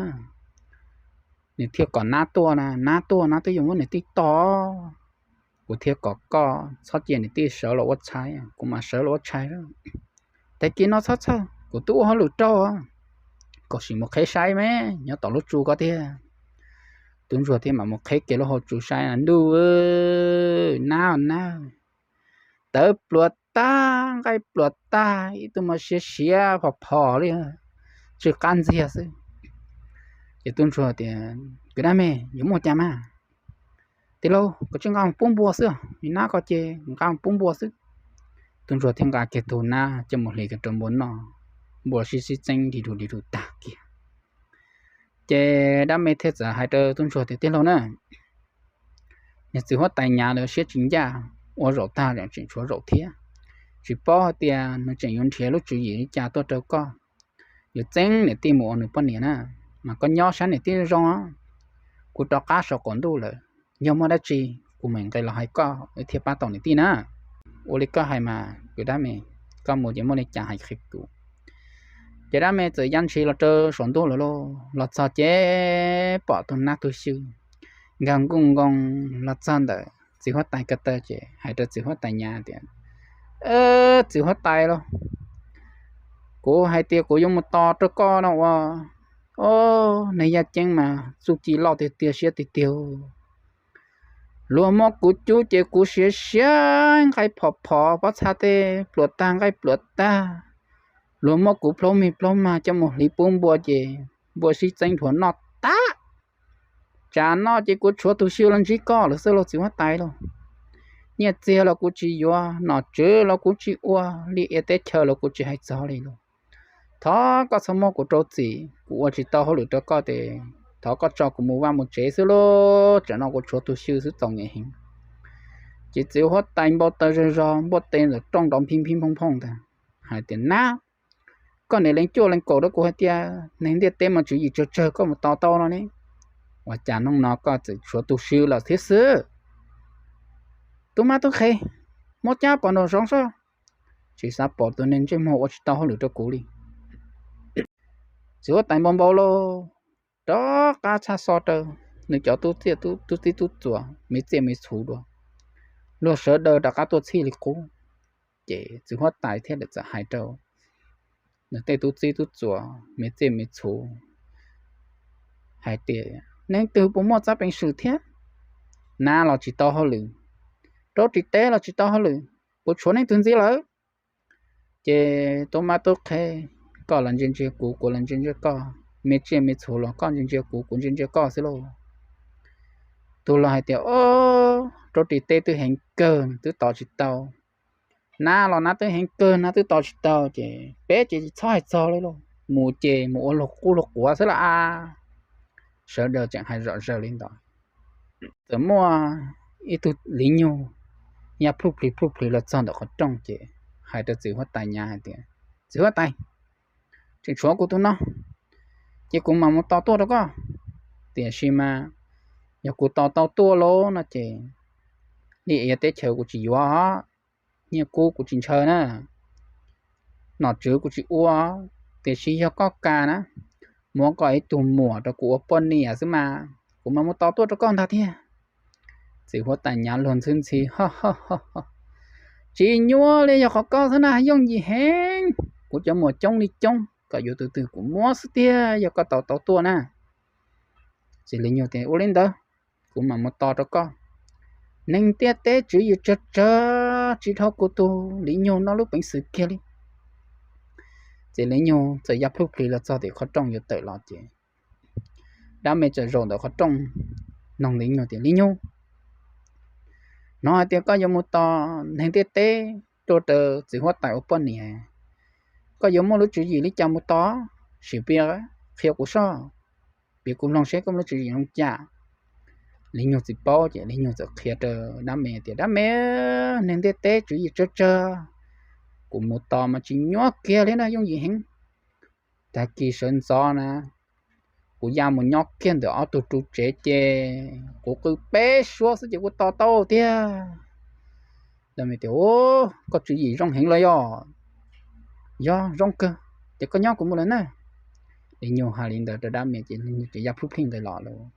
Nws thiaj kom nab tuaj na, nab tuaj nab twb yuav muab niam tij tom. Kuv thiaj kom koj txhob cia niam tij sawv los ua tshais, kuv mam sawv los ua tshais. Tag kis no txhob txhawj, kuv twb ua hauj lwm rau. koj sim mus qheb saib mas nyob tom lub tsu ko tiag. Tub ntsuag thiaj mam mus qheb kiag lub hauv tsu saib, ntuj, nab nab, tawv pluas tag, nqaij pluas tag, ib tug mas siav siav phom phom li, tsw qab ntxiag xwb. Ces tub ntsuag tias, kwv dab me, yuav muaj cas mas? Tij laug, koj tsis nqa mus pub npua xwb, nab ko ces nqa mus pub npua xwb. Tub ntsuag thiaj nqa kiag tus nab coj mus hliv kiag rau npua noj, npua sib sib txeeb dig dug dig dug tag kiag. Ces dab me thiaj txawm hais rau tub ntsuag tias, tij laug na, niag txiv huab tais nyav lawv siab tsis ncaj, ua zaum tag tseem tshuav zaum thiab. Tsis paub hais tias nws tseem yuav nrhiav lub tswv yim li cas tuaj rau koj, yuav txeeb niam tij mus ua nws poj niam na. Mas koj nyob saib niam tij zoo, kuv rov qab saum qaum ntuj lawm, yog muaj dab tsi kuv mam nqis los hais koj thiaj pab tau niam tij na. Ua li koj hais mas kwv dab me, koj mus ces muaj li cas hais qhia kuv. Ces dab me txawm ya ntshis los rau saum ntuj lawm lauj. Los txog ces pom tus nab tug xyw nkag nkuj nkoos los txog ntawm txiv huab tais ko taw ces hais rau txiv huab tais nyav tias, txiv huab tais lauj, kuv hais tias kuv yuav mus tos rau koj no ua, o, nws yaj ceeb mas txuj ci loj tiag tiag siab tiag tiag. Luag muab kuv cub ces kuv siav siav nqaij phom phom pob txha tej pluas tag nqaij pluas tag. Luag muab kuv plaub mig plaub mag coj mus hliv pub npua ces npua sib txeeb dhuav noj tag. Tsam no ces kuv tshuav tus xyw los ntsib koj lawm xwb lauj txiv huab tais lauj. Nyiaj txiag los kuv tsis yuav, nom tswv los kuv tsis ua, li ia teb chaws los kuv tsis hais txog li lauj. Thov koj txhob muab kuv rau txim, kuv ua tsis tau hauj lwm rau koj ces thov koj tso kuv mus vaj mus tsev xwb lauj, tsam no kuv tshuav tus xyw xwb txom nyem heev. Ces txiv huab tais npau taws zog zog npuaj tes ntawm rooj nrov nphib nphib nphoo nphoo ntag, hais tias, nab, koj niam lees cuaj lees kaum rau kuv hais tias neeg ntiaj teb mas tswv yim tsawg tsawg koj mus tos tau no ne, ua cas hnub no koj txawm tshuav tus xyw lawm thiab xwb? Tub mab tub qhe, muab cab pov nraum zoov soj, tsis xav pom tus neeg ntsej muag ua tsis tau hauj lwm rau kuv li. Txiv huab tais npau npau lauj, rov qab txhaj xo rau nws cov tub txib tub txib tub txuas me txiaj me txhu dua, luag sawv daws rov qab tuaj txhij li qub. Ces txiv huab tais thiaj li txawm hais rau nws tej tub txib tub txuas me txiaj me txhu hais tias, neeg twg puas muaj txaj peev xwm thiab? Nab los tsis tau hauj lwm, rau ris teb los tsis tau hauj lwm, puas tshuav neeg twg ntxiv lawm? Ces tub mab tub qhe, koj los ntsia ntsia kuv, kuv los ntsia ntsia koj, me tsiaj me txhu los koj ntsia ntsia kuv, kuv ntsia ntsia koj xwb lauj. Tus los hais tias, o, rau ris teb twb heev kawg twb tos tsis tau, nab los nab twb heev kawg nab twb tos tsis tau, ces peb ces txhob hais txog li lauj, mus ces mus ua luag qub luag quav xwb lauj. Sawv daws tseem hais zom zaws li ntawd, txawm muaj ib tug liv nyug ya plhuj plig plhuj plig los txog ntawm qhov rooj ces hais rau txiv huab tais nyav hais tias, txiv huab tais, tseem tshuav kuv tus no, ces kuv mam mus tos tuaj rau koj. Tiam sis mas yog kuv tos tau tuaj lauj no ces li ia teb chaws kuv tsis yuav, nyiaj kub kuv tsis ntshaw na, nom tswv kuv tsis ua, tiam sis yog koj kam na, muab koj ib tug muam rau kuv ua poj niam xwb mas kuv mam mus tos tuaj rau koj ntag thiab. Txiv huab tais nyav luag ntxhwb ntxhi, tsis nyuaj li, yog qhov koj xwb na yooj yim heev, kuv cov muam coob li coob, koj yuav tus twg kuv muab xwb tiag yog koj tos tau tuaj na. Txiv liv nyug tias, ua li ntawd, kuv mam mus tos rau koj. Neeg ntiaj teb tswv yim tsawg tsawg tsis dhau kuv tus liv nyug no lub peev xwm kiag li. Txiv liv nyug txawm ya plhuj plig los txog tim qhov rooj yuav tawm los ces dab me txawm zaum ntawm qhov rooj, noog liv nyug tias, liv nyug, hnov hais tias koj yuav mus tos neeg ntiaj teb tuaj rau txiv huab tais ua poj niam, koj yuav muaj lub tswv yim li cas mus tos? Sim piav qhia kuv soj, piav kuv mloog seb koj muaj lub tswv yim zoo cas. Liv nyug tsis paub ces liv nyug txawm qhia rau dab me tias, dab me, neeg ntiaj teb tswv yim tsawg tsawg, kuv mus tos mas tsis nyuaj kiag li na, yooj yim heev. Tag kis sawv ntxov na, kuv ya mus nyob kiag ntawm ob tug ru tsev ces kuv qw peb suab xwb ces kuv tos tau tiag. Dab me tias, koj tswv yim zoo heev los yog? Yog zoo kawg, ces koj nyob kuv mus lawm na. Liv nyug hais li ntawd rau dab me ces liv nyug ces ya plhuj plig nqis los lawm.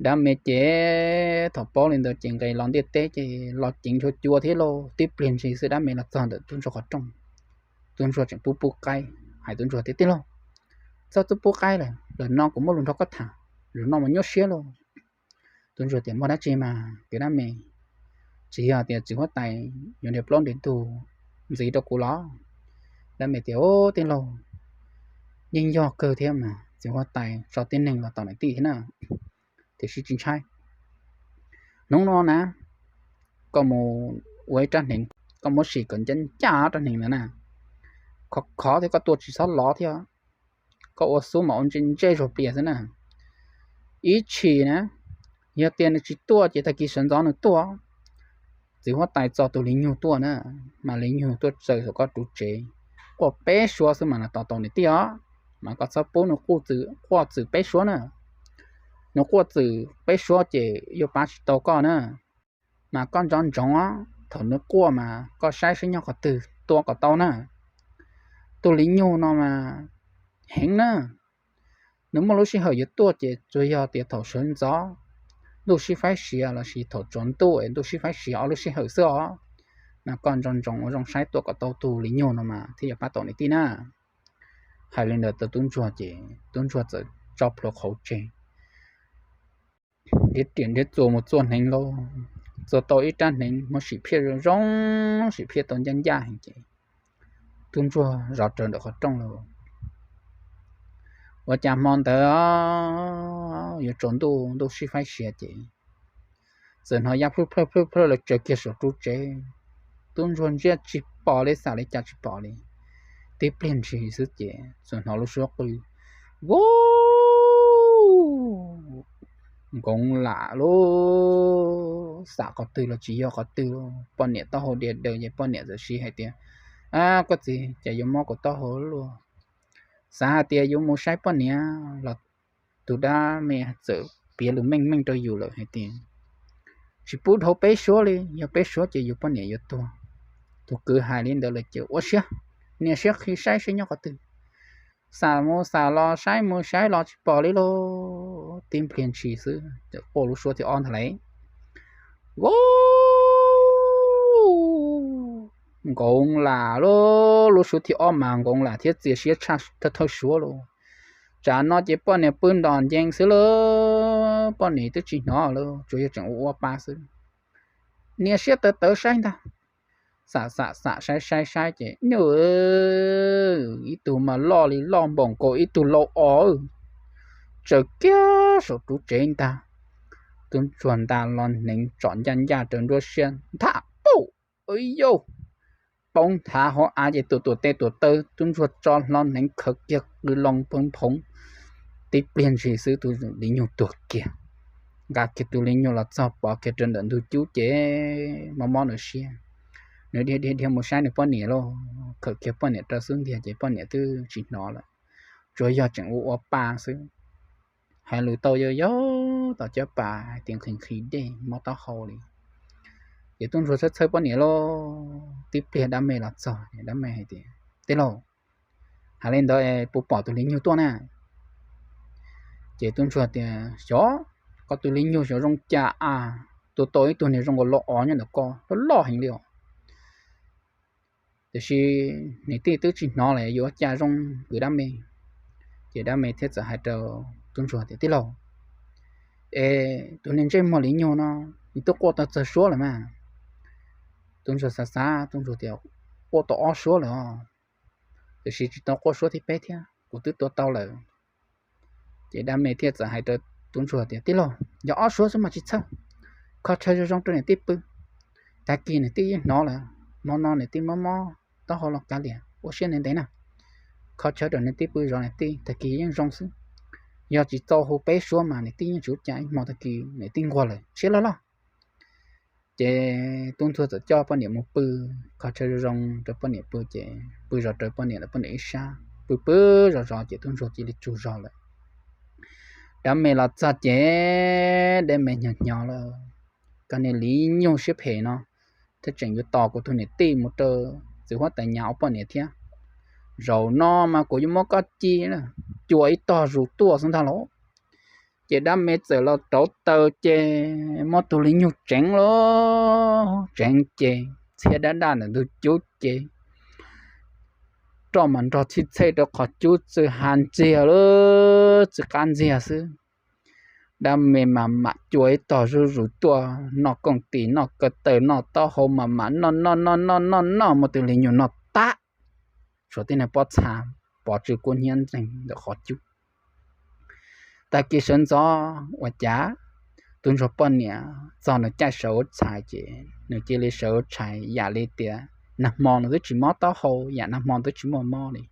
Dab me ces thaum paub li ntawd ces nqis los ntiaj teb ces los ceev nchuav cua thiab lauj, tib pliag ntshis xwb dab me los txog ntawm tub ntsuag qhov rooj. Tub ntsuag tseem pub pub qaib, hais tub ntsuag tias, tij laug, txhob txub pub qaib lawm, lawm no kuv muaj lus nrog koj tham, lus no mas nyuaj siab lauj. Tub ntsuag tias, muaj dab tsi mas kwv dab me? Tsis yog tias txiv huab tais yuav nrhiav plaub nrhiav ntug ntxiv rau kuv los? Dab me tias, ub, tij laug, yeej yog kawg thiab mas, txiv huab tais tso tib neeg los tom niam tij thiab na, tiam sis tsis ntshai. Hnub no na, koj mus ua ib rab hneev, koj muab sim kom ncaj ncaj rab hneev ntawd na, khov khov thiab koj tua tsis txhob lov thiab, koj ua xub mas ua ntsej ntsej zuag plias xwb na. Ib tshim na, yog tias nws tsis tuaj ces tag kis sawv ntxov nws tuaj. Txiv huab tais txo tus li nyug tuaj na, mas li nyug tuaj txaws saum koj ruv tsev, quaj peb suab xwb mas nws tos tau niam tij os. Mas koj txhob pub nws quaj txwm peb suab na, nws quaj txwm peb suab ces yuav pab tsis tau koj na. Mas koj nco ntsoov, thaum nws quaj mas koj saib seb nyob qhov twg tua kom tau na. Tus li nyug no mas heev na, nws muaj lub sij hawm yuav tuaj ces tsuas yog tias thaum sawv ntxov ntuj sib faib siav lossis thaum tsaus ntuj es ntuj sib faib siav ob lub sij hawm xwb os. Mas koj nco ntsoov ua zoo saib tua kom tau tus li nyug no mas thiaj yuav pab tau niam tij na. Hais li ntawd tau tub ntsuag ces tub ntsuag txawm tso plhuav qhauv tseg, nrhiav riam nrhiav txuas mus txua hneev lauj. Txua tau ib rab hneev muab sim phiaj zoo zoo, sim phiaj tau ncaj ncaj heev ces tub ntsuag zov rawv ntawm qhov rooj lauj. Ua cas hmo ntawd yuav tsaus ntuj, ntuj sib faib siav ces txawm hnov yaj plhwj plhawj plhwj plhawj los tsaws kiag saum ruv tsev. Tub ntsuag ntsia tsis pom li, xam li cas tsis pom li. Tib pliag ntshis xwb ces txawm hnov lub suab qw, vauv, nkoos lam lauj. Xam qhov twg los tsis yog qhov twg lauj, poj niam taub hau diav daws ces poj niam txawm siv hais tias, a, koj txiv, cas yuav mob kuv taub hau luaj? Xav hais tias yuav mus saib poj niam los tus dab me txawm piav lus meej meej rau yus lawm hais tias, tsis pub dhau peb suab li, yog peb suab ces yus poj niam yuav tuag. Tus kwv hais li ntawd lawm ces ua siab, nias siab qhi saib seb nyob qhov twg. Xam mus xam los saib mus saib los tsis pom li lauj. Tib pliag ntshis xwb ces quaj lub suab thib ob ntag lauj. Vauv, nkoos lam lauj. Lub suab thib ob mas nkoos lam thiab txias siab tshaj thawj suab lauj. Tsam no ces poj niam pw ntom ncees xwb lauj, poj niam twb tsis hnov lauj, tsuas yog tseem ua ua pa xwb. Nias siab tawv tawv saib ntag, xam xam xam saib saib saib ces nyuj, ib tug mas loj li loj npaum nkaus ib tug lau os, tsaws kiag saum ruv tsev ntag. Tub ntsuag nta hlo hneev tsom ncaj ncaj rau nruab siab ntham pum, yauj, poob nthav hauv av ces tuam tuam tes tuam taw, tub ntsuag tso hlo hneev khawv kiag qw loo phoov phoov. Tib pliag ntshis xwb tus li nyug tuag kiag. Nqa kiag tus li nyug los txog pov kiag rau ntawm ntug cub ces mob mob nws siab. Nws dhia dhia dhia mus saib nws poj niam lauj, khawm kiag poj niam rau xub ntiag ces poj niam twb tsis hnov lawm, tsuas yog tseem ua ua pa xwb. Hais lus tau yau yau tom caj pas hais tias nqhis nqhis dej mob taub hau li. Ces tub ntsuag txhawj txhawj poj niam lauj, tib pliag dab me los txog, dab me hais tias, tij laug, hais li ntawd es puas pom tus li nyug tuaj na? Ces tub ntsuag tias, xyov, koj tus li nyug xyov zoo cas a, tua tau ib tug niag zoo nkaus lau os nyob ntawm ko, loj loj heev li os. Tiam sis niam tij twb tsis hnov lawm yuav ua cas zoo kwv dab me. Ces dab me thiaj txawm hais rau tub ntsuag tias, tij laug, es tus niag ntsej muag li nyug no nws twb quaj tau txog suab lawm mas. Tub ntsuag xav xav, tub ntsuag tias, quaj tau ob suab lawm os, tiam sis tsis tau quaj suab thib peb thiab, kuv twb tua tau lawm. Ces dab me thiaj txawm hais rau tub ntsuag tias, tij laug, yog ob suab xwb mas tsis txhawj, kho chaw zoo zoo rau niam tij pw, tag kis niam tij yeej hnov lawm, hmo no niam tij mob mob taub hau los kav liam, ua siab ntev ntev na, kho chaw rau niam tij pw zov niam tij, tag kis yeej zoo xwb. Yog tsis txaus hu peb suab mas niam tij yeej tsis ua cas, ib hmo tag kis niam tij nquag lawm, siab loj loj. Ces tub ntsuag txawm coj poj niam mus pw, kho chaw zoo zoo rau poj niam pw, ces pw zov rawv poj niam lawv poj niam ib sab, pw pw zov zov ces tub ntsuag cia li tsaug zog lawm. Dab me los txog ces dab me hnyo hnyo lawm, koj niag li nyug siab phem no, thiaj tseem yuav tos kuv tus niam tij mus rau txiv huab tais nyav ua poj niam thiab. Zaum no mas kuv yuav muab koj ci, cua ib tog zus tuaj xwb ntag lauj. Ces dab me txawm los rauv taws ces muab tus li nyug tseev lauj, tseev ces txhiab dab daj ntawm ntug cub ces roj mas nrog txhij txhej rau qhov cub txwv ha ntxiag lawm, txwv qab ntxiag xwb. Dab me mas mam cua ib tog zuj zus tuaj noj kooj tis noj kaw taw noj taub hau mas mam noj noj noj noj noj noj muaj tus li nyuag noj tag, tshuav tib neeg pob txha pov tsw kub hnyiab ntxeeg ntawm qhov cub. Tag kis sawv ntxov ua cas tub ntsuag poj niam txog nws caij sawv ua tshais ces nws cia li sawv ua tshais yam li tias nag hmo nws twb tsis mob taub hau, yam nag hmo twb tsis muaj mob li.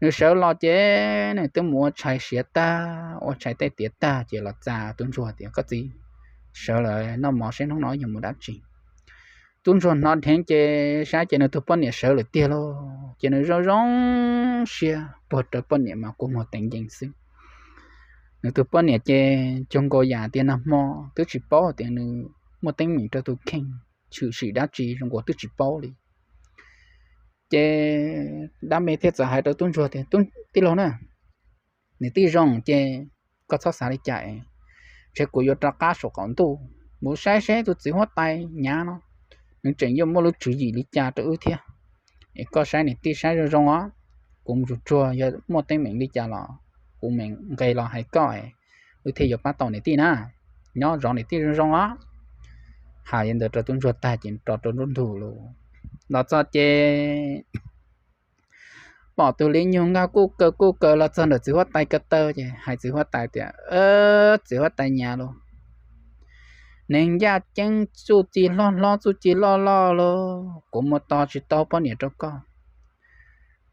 Nws sawv los ces nws twb mus ua tshais siav tag, ua tshais tej tiav tag ces los txog tub ntsuag tias, koj txiv, sawv lawm, noj mov seb hnub no yuav mus dab tsi. Tub ntsuag hnov dheev ces saib ces nws tus poj niam sawv lawm tiag lauj, ces nws zoo zoo siab puag rau poj niam mas kua muag teev ncees xwb. Nws tus poj niam ces cuag nkaus yam tias nag hmo twb tsis paub tias nws muaj teeb meem rau tus kheej, tshwm sim dab tsi zoo nkaus twb tsis paub li. Ces dab me thiaj txawm hais rau tub ntsuag tias, tij laug na, nws twb zoo ces koj txhob xav li cas es, ntshe kuv yuav rov qab saum qaum ntuj mus saib seb tus txiv huab tais nyav no nws tseem yuav muaj lub tswv yim li cas rau wb thiab. Es koj saib niam tij saib zoo zoo os, kuv mus tsuag tsuag yog muaj teeb meem li cas los kuv mam nqes los hais koj, wb thiaj yuav pab tau niam tij na. Nyob zov niam tij zoo zoo os. Hais li ntawd rau tub ntsuag tag ces rov rau nruab ntug lawm. Los txog ces pom tus li nyuag nkag kuj kaw kuj kaw los txog ntawm txiv huab tais ko taw ces hais txiv huab tais tias, txiv huab tais nyav lauj, neeg ncaj ceeb txuj ci hlob hlob txuj ci loj loj lauj, kuv mus tos tsis tau poj niam rau koj.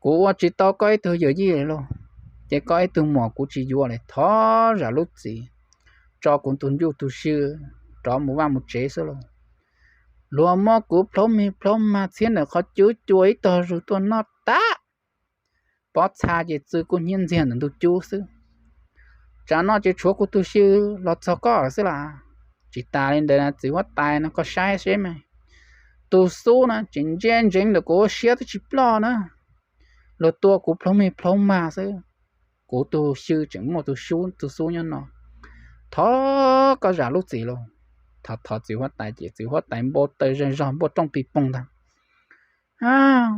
Kuv ua tsis tau koj ib tug yawm yij li lauj, ces koj ib tug muam kuv tsis yuav li, thov zam lub txim, tso kuv tus ncuj tus xyw rov mus vaj mus tsev xwb lauj. Luag muab kuv plhaub mig plhaub mag txhiab ntawm qhov cub cua ib tog zus tuaj noj tag, pob txha ces txwv kub hnyiab ntxiag ntawm ntug cub xwb. Tsam no ces tshuav kuv tus xyw los txog koj lawm xwb las. Tsis tas li ntawd txiv huab tais no koj saib seb mas, tus xub no tseem ntsia ntsees ntawm kuv ua siab twb tsis ploj na. Luag tua kuv plhaub mig plhaub mag xwb, kuv tus xyw tseem muaj tus xub nyob no. Thov koj zam lub txim lauj. Thov thov txiv huab tais ces txiv huab tais npau taws zog zog npua rooj pis poog ntag.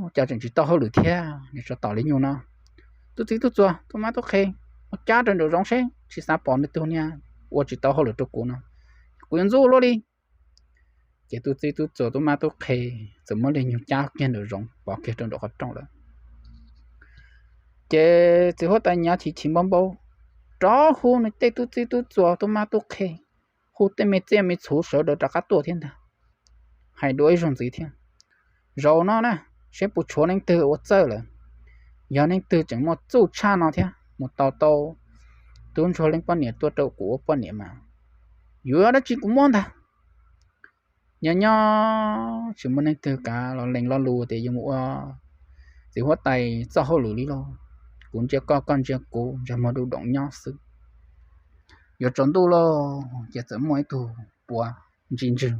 Ua cas tseem tsis tau hauj lwm thiab, nws tso tom li nyuag no. Tub txib tub txuas tub mab tub qhe, mus cab rau nraum zoov seb tsis xav pom nws tus niag ua tsis tau hauj lwm rau kuv no, kuv yuav ntxub luaj li. Ces tub txib tub txuas tub mab tub qhe txawm muab li nyuag cab kiag nraum zoov pov kiag rau nraum qhov rooj lawm. Ces txiv huab tais nyav chim chim npau npau, rov hu nws tej tub txib tub txuas tub mab tub qhe, hu tej me txiaj me txhuv sawv daws rov qab tuaj thiab ntag. Hais dua ib zaug ntxiv thiab, zaum no na, seb puas tshuav leej twg ua txawj lawm. Yog leej twg tseem muaj txuj tshaj no thiab mus tau tau tub ntsuag leej poj niam tuaj rau kuv ua poj niam mas yuav dab tsi kuv muab ntag. Nyob nyob tsis muaj leej twg kav los lees lo lus tias yuav mus ua txiv huab tais txoj hauj lwm li lauj. Kuv ntsia koj koj ntsia kuv ntsej muag du doom nyob xwb. Yuav tsaus ntuj lauj ces txawm muaj ib tug puav ntxi ntswg.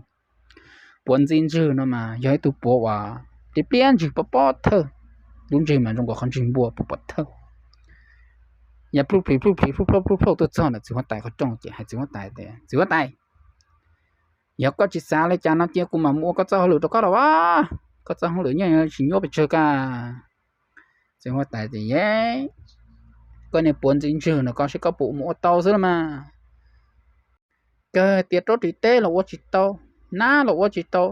Puav ntxi ntswg no mas yog ib tug puav uas pliab pliab ntswg pob pob thawj, lub ntswg mas zoo nkaus qhov ntswg npua pob pob thawj. Yog plub plis plub plis plub plauj plub plauj tuaj txog ntawm txiv huab tais qhov rooj ces hais txiv huab tais tias, txiv huab tais, yog koj tsis xav li cas no cia kuv mam mus ua koj txoj hauj lwm rau koj los as, koj txoj hauj lwm yeej tsis nyuaj pes tsawg kag. Txiv huab tais tias, koj niag puav ntxi ntswg no koj seb koj puas mus ua tau xwb los mas. Kawg tias rab ris teb los ua tsis tau, nab los ua tsis tau,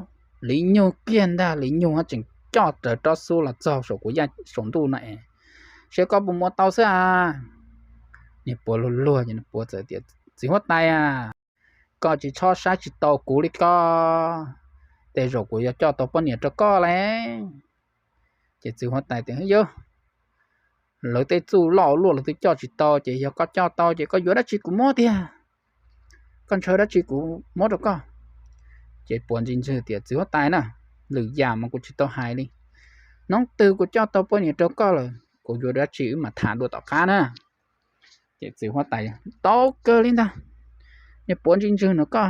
li nyuag kiag ntag li nyuag tseem coj raws rab xub los txog saum kuv yaj saum ntuj no es, seb koj puas mus ua tau xwb a. Niag puav luag luag ces niag puav txawm tias, txiv huab tais a, koj tsis txhob saib tsis taus kuv li koj, tej zaum kuv yuav coj tau poj niam rau koj lauj. Ces txiv huab tais tias, yog lawv tej txuj loj luaj lawv twb coj tsis tau ces yog koj coj tau ces koj yuav dab tsi kuv muab tiag, koj ntshaw dab tsi kuv muab rau koj. Ces puav ntxi ntswg tias, txiv huab tais na, lwm yam mas kuv tsis tau hais li, hnub twg kuv coj tau poj niam rau koj lawm kuv yuav dab tsi wb mam tham dua tom qab na. Ces txiv huab tais, tau kawg li ntag, niag puav ntxi ntswg no koj,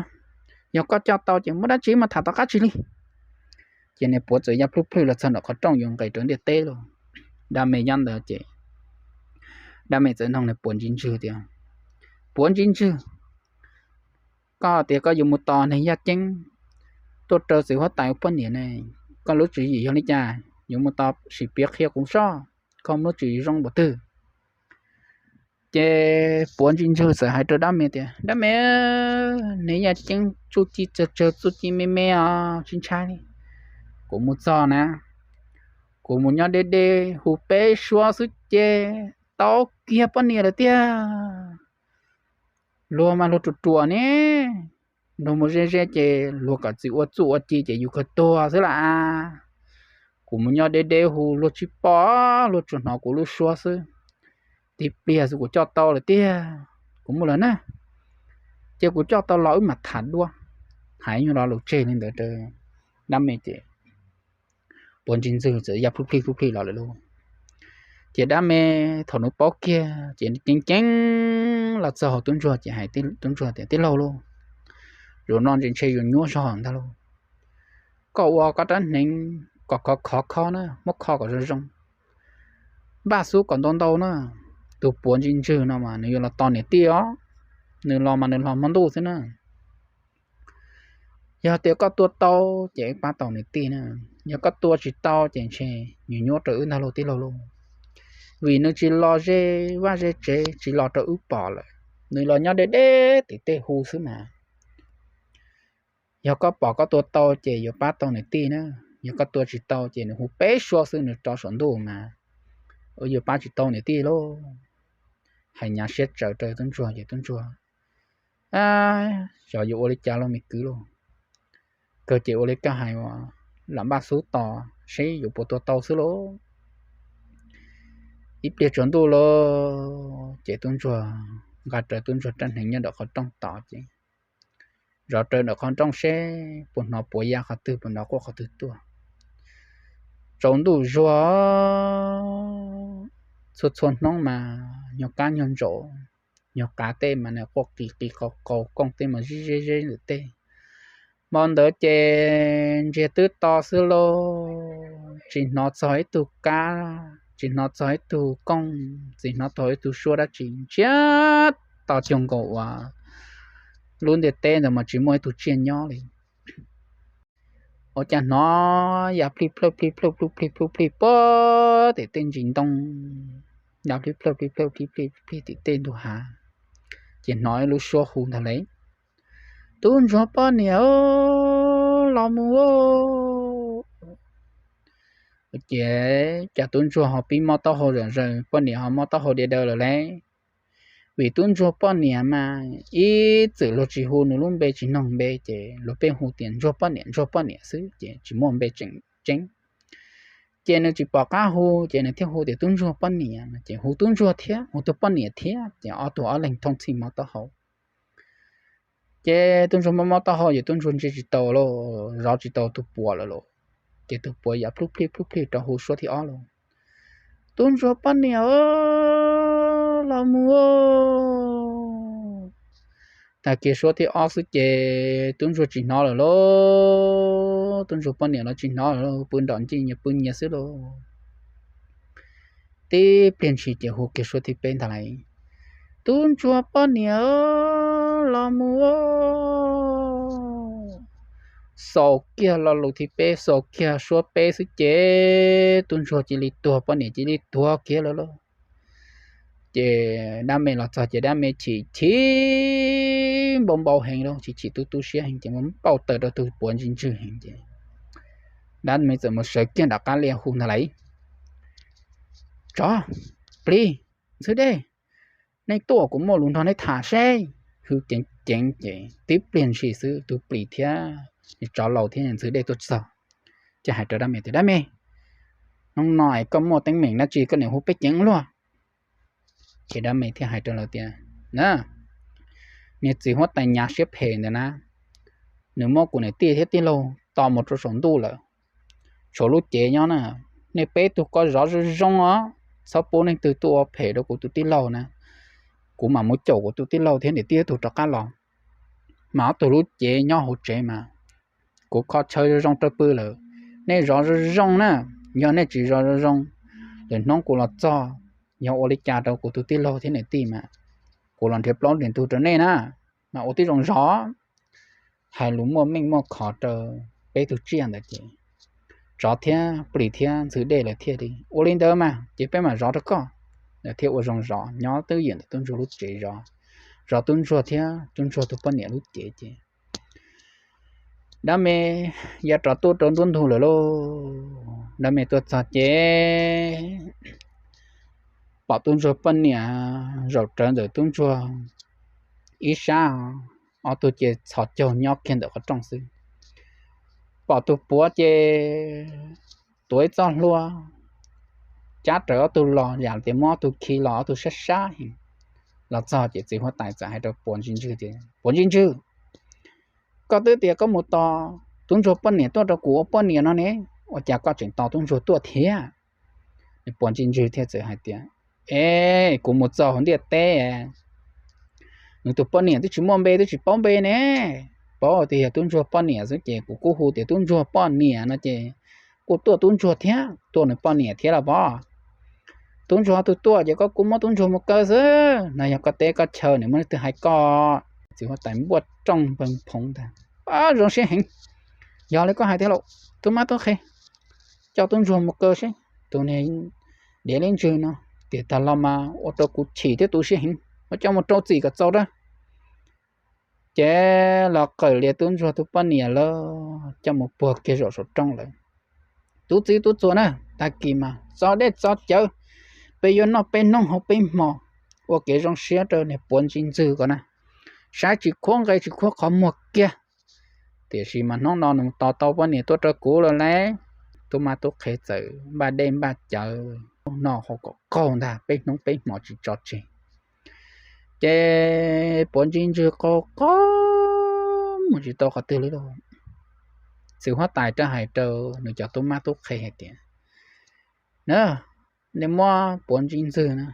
yog koj coj tau ces muab dab tsi wb mam tham tom qab tsis li. Ces niag puav txawm ya plhwj plhwj los txog nram qhov rooj yuav nqes rau ntiaj teb lauj. Dab me nyob ntawd ces dab me txawm nug niag puav ntxi ntswg tias, puav ntxi ntswg, koj tias koj yuav mus tos neeg yaj ceeb tuaj rau txiv huab tais ua poj niam ne, koj lub tswv yim yog li cas? Yuav mus tos sim piav qhia kuv soj. koj muaj lub tswv yim zoo npaum twg? Ces puav ntsis ntswg txawm hais rau dab me tias, Dab me, nws yaj ceeb txuj ci tsawg tsawg, txuj ci me me os, tsis ntshai li. Kuv mus txog na, kuv mus nyob deb deb hu peb suab xwb ces tau kiag poj niam lawm tiag. Luag mas luag ruam ruam ne, luag mus ze ze ces luag kom txiv ua txuj ua ci ces yus kawg tuag xwb las. Kuv mus nyob deb deb hu luag tsis pom, luag tsuas hnov kuv lub suab xwb. Tib pliag xwb kuv coj tau lawm tiag, kuv mus lawm na. Ces kuv coj tau los wb mam tham dua. Hais nyuag lo lus tseg li ntawd rau dab me ces puav ntsis ntswg txawm ya plhub plhij plhub plhij los lawm lauj. Ces dab me thaum nws paub kiag ces ceev ceev los txog hauv tub ntsuag ces hais tub ntsuag tias, Tij laug lauj, zaum no ntshe yuav nyuaj zog ntag lauj. Koj ua koj rab hneev kom khov khov kho na, muab kho kom zoo zoo. Npaj xub kom ntau ntau na, tus puav ntsis ntswg no mas nws yuav los tos niam tij os. Nws los mas nws los hmo ntuj xwb na. Yog tias koj tua tau ces wb pab tau niam tij na, yog koj tua tsis tau ces ntshe nws nyuaj rau wb ntag lauj tij laug lauj. Vim nws tsis los ze vaj ze tsev, tsis los rau wb pom lawm, nws los nyob deb deb tim tej hu xwb mas. Yog koj pom koj tua tau ces yuav pab tau niam tij na, yog koj tua tsis tau ces nws hu peb suab xwb nws rov saum ntuj mas wb yuav pab tsis tau niam tij lauj. Hais hnyav siab tsawv rau tub ntsuag ces tub ntsuag, Xyov yuav ua li cas lauj me kwv lauj, kawg ces ua li koj hais ua, lam npaj xub tos seb yuav puas tua tau xwb lauj. Ib pliag tsaus ntuj lawm ces tub ntsuag nqa rawv tub ntsuag rab hneev nyob ntawm qhov rooj tos ces zov rawv ntawm qhov rooj seb puas hnov puav ya qhov twg, puas hnov quaj qhov twg tuaj. Tsaus ntuj zuag, txhua txhua hnub mas nyuag kab nyuag ntsaum, nyuag qav tej mas nws quaj qis qis qau qau, kooj tej mas zib zeb zeb ntawm tej. Hmo ntawd ces ntsiag twb to xwb lauj, tsis hnov txog ib tug kab, tsis hnov txog ib tug kooj, tsis hnov txog ib tug suab dab tsi, ntsiag to cuag nkaus uas lub ntiaj teb ntawd mas tsis muaj ib tug tsiaj nyob li. Ua cas hnov ya plij plawj plij plawj plij plij plawj plij puag tim tej ntsis ntoo, ya plij plawj plij plawj plij plij plij tim tej ntug hav, ces hnov ib lub suab hu ntag lauj, Tub ntsuag poj niam, los mus. Ces cas tub ntsuag ho pib mob taub hau zom zaws, poj niam ho mob taub hau diav daws lawm lauj. Vim tub ntsuag poj niam mas ib txwm luag tsis hu nws lub npe, tsis noog npe, ces luag pheej hu tias ntsuag poj niam, ntsuag poj niam xwb ces tsis muaj npe tseem ceeb. Ces nws tsis pom qab hu ces nws thiaj hu tias tub ntsuag poj niam, ces hu tub ntsuag thiab hu tug poj niam thiab ces ob tug ob leeg thooj txhij mob taub hau. Ces tub ntsuag mob mob taub hau ces tub ntsuag ntsia tsis tau lauj, zov tsis tau tus puav lawm lauj. Ces tus puav ya plub plij plub plij rov hu suab thib ob lauj, Tub ntsuag poj niam, los mus. Tag kiag suab thib ob xwb ces tub ntsuag tsis hnov lawm lauj, tub ntsuag poj niam los tsis hnov lawm lauj, pw nrom ncij nyias pw nyias xwb lauj. Tib pliag ntshis ces hu kiag suab thib peb ntag lauj, Tub ntsuag poj niam, los mus. Xaus kiag lo lus thib peb, xaus kiag suab peb xwb ces tub ntsuag cia li tuag, poj niam cia li tuag kiag lawm lauj. Ces dab me los txog ces dab me chim chim npau npau heev lauj, chim chim tu tu siab heev ces mus npau taws rau tus puav ntsis ntswg heev ces dab me txawm mus sawv kiag nram qab liaj hu ntag lauj, Tsov, plis, ntxhw dej, nej tuaj kuv muaj lus nrog nej tham seb. Hu ceev ceev ces tib pliag ntshis xwb tus plis thiab tsov laus thiab ntxhw dej tuaj txog, ces hais rau dab me tias, Dab me, hnub no es koj muaj teeb meem dab tsi koj niam hu peb ceev luaj? Ces dab me thiaj hais rau lawv tias, Na, niag txiv huab tais Nyav siab phem ntawd na, nws muab kuv niam tij thiab tij laug tom mus rau saum ntuj lawm. Tshuav lub cev nyob na, nej peb tug koj zov zoo zoo os, txhob pub leej twg tuaj ua phem rau kuv tus tij laug na. Kuv mam mus caum kuv tus tij laug thiab niam tij tug rov qab los, mas ob tug lub cev nyob hauv tsev mas kuv kho chaw zoo zoo rau pw lawm. Nej zov zoo zoo na, yog nej tsis zov zoo zoo, lwm hnub kuv los txog, yog ua li cas rau kuv tus tij laug thiab niam tij mas kuv los nrhiav plaub nrhiav ntug rau nej na, mas ua tib zoo zov. Hais lus muaj meej muaj khov rau peb tug tsiaj ntawd ces tsov thiab plis thiab ntxhw dej lawv thiaj li, ua li ntawd mas ces peb mam zov rau koj. Lawv thiaj ua zoo zov, nyob twb ywm ntawm tub ntsuag lub tsev zov, zov tub ntsuag thiab tub ntsuag tus poj niam lub cev ces dab me ya rov tuaj rau nruab ntug lawm lauj. Dab me tuaj txog ces pom tub ntsuag poj niam zaum rawv ntawm tub ntsuag ib sab, ob tug ces txhos caug nyob kiag ntawm qhov rooj xwb. Pom tus puav ces tuav ib txoj hlua cab rawv ob tug los, yam tias muab ob tug khi los ob tug sab sab heev. Los txog ces txiv huab tais txawm hais rau puav ntsis ntswg tias, Puav ntsis ntswg, koj twb tias koj mus tos tub ntsuag poj niam tuaj rau kuv ua poj niam no ne, ua cas koj tseem tos tub ntsuag tuaj thiab? Nws puav ntsis ntswg thiaj txawm hais tias, Es kuv mus txog hauv ntiaj teb, nws tus poj niam twb tsis muaj npe, twb tsis paub npe ne. Paub tias yog tub ntsuag poj niam xwb ces kuv kuj hu tias tub ntsuag poj niam no ces kuj tuaj tub ntsuag thiab, tuaj nws poj niam thiab los pov. Tub ntsuag ob tug tuaj ces koj kuj muab tub ntsuag mus kaw xwb no, yog koj teb koj chaw, nws muaj leej twg hais koj? Txiv huab tais npuaj rooj npee phoov ntag, Zoo siab heev, yog li koj hais tiag lauj, tub mab tub qhe, coj tub ntsuag mus kaw seb tus niag diav liab ntswg no tiam tag los mas ua rau kuv chim thiab tu siab heev, ua coj mus rau txim kom txaus rau. Ces los qawm lias tub ntsuag tus poj niam lawm coj mus puag kiag zaum saum rooj lawm. Tub txib tub txuas na, tag kis mas txo dej txo cawv, peb yuav noj peb hnub haus peb hmo, ua kev zoo siab rau niag puav ntsis ntswg ko na, saib tsis khuab nqe tsis khuab qhov muag kiag. Tiam sis mas hnub no nws tos tau poj niam tuaj rau kuv lawm lauj. Tub mab tub qhe txawm npaj dej npaj cawv noj haus kom qaug ntag, peb hnub peb hmo tsis tso tseg. Ces puav ntsis ntswg qaug qaug mus tsis tau qhov twg li lauj. Txiv huab tais rov hais rau nws cov tub mab tub qhe hais tias, Na, nej muab puav ntsis ntswg na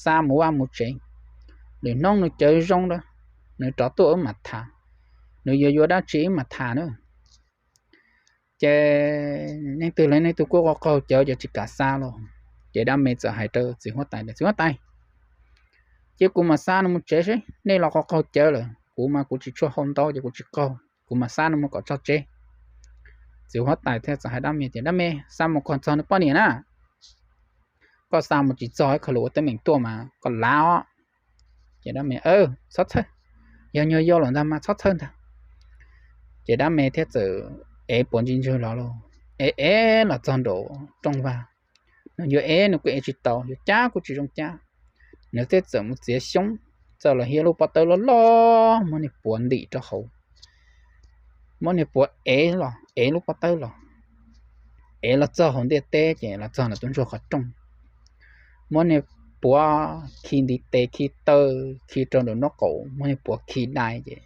xa mus vaj mus tsev, lwm hnub nws cawv zoo lawm, nws rov tuaj wb mam tham, nws yuav yuav dab tsi wb mam tham na. Ces leej twg los leej twg kuj qaug qaug cawv ces tsis kam xa los. Ces dab me txawm hais rau txiv huab tais tias, Txiv huab tais, cia kuv mam xa nws mus tsev seb, nej los qaug qaug cawv lawm, kuv mas kuv tsis tshua haus ntau ces kuv tsis qaug, kuv mam xa nws mus kom txog tsev. Txiv huab tais thiaj txawm hais dab me tias, Dab me, xa mus kom txog nws poj niam na. Koj xa mus tsis txog ib qho lus ua teeb meem tuaj mas koj lav os. Ces dab me, Txhob txhawj, yog nyuag yau lawm ntag mas txhob txhawj ntag. Ces dab me thiaj txawm ev puav ntsis ntswg los lauj, ev ev los txog nraum rooj vag. Nws yuav ev nws kuj ev tsis tau, yuav cab kuj tsis zoo cab. Nws thiaj txawm mus txiav xyoob, txawm los hiab lub pob tawb loj loj muab niag puav ntim rau hauv, muab niag puav ev los, ev lub pob tawb los, ev los txog hauv ntiaj teb ces los txog ntawm tub ntsuag qhov rooj. Muab niag puav khi ntiv tes khi taw, khi rau nraum nraub qaum, muab niag puav khi dai ces,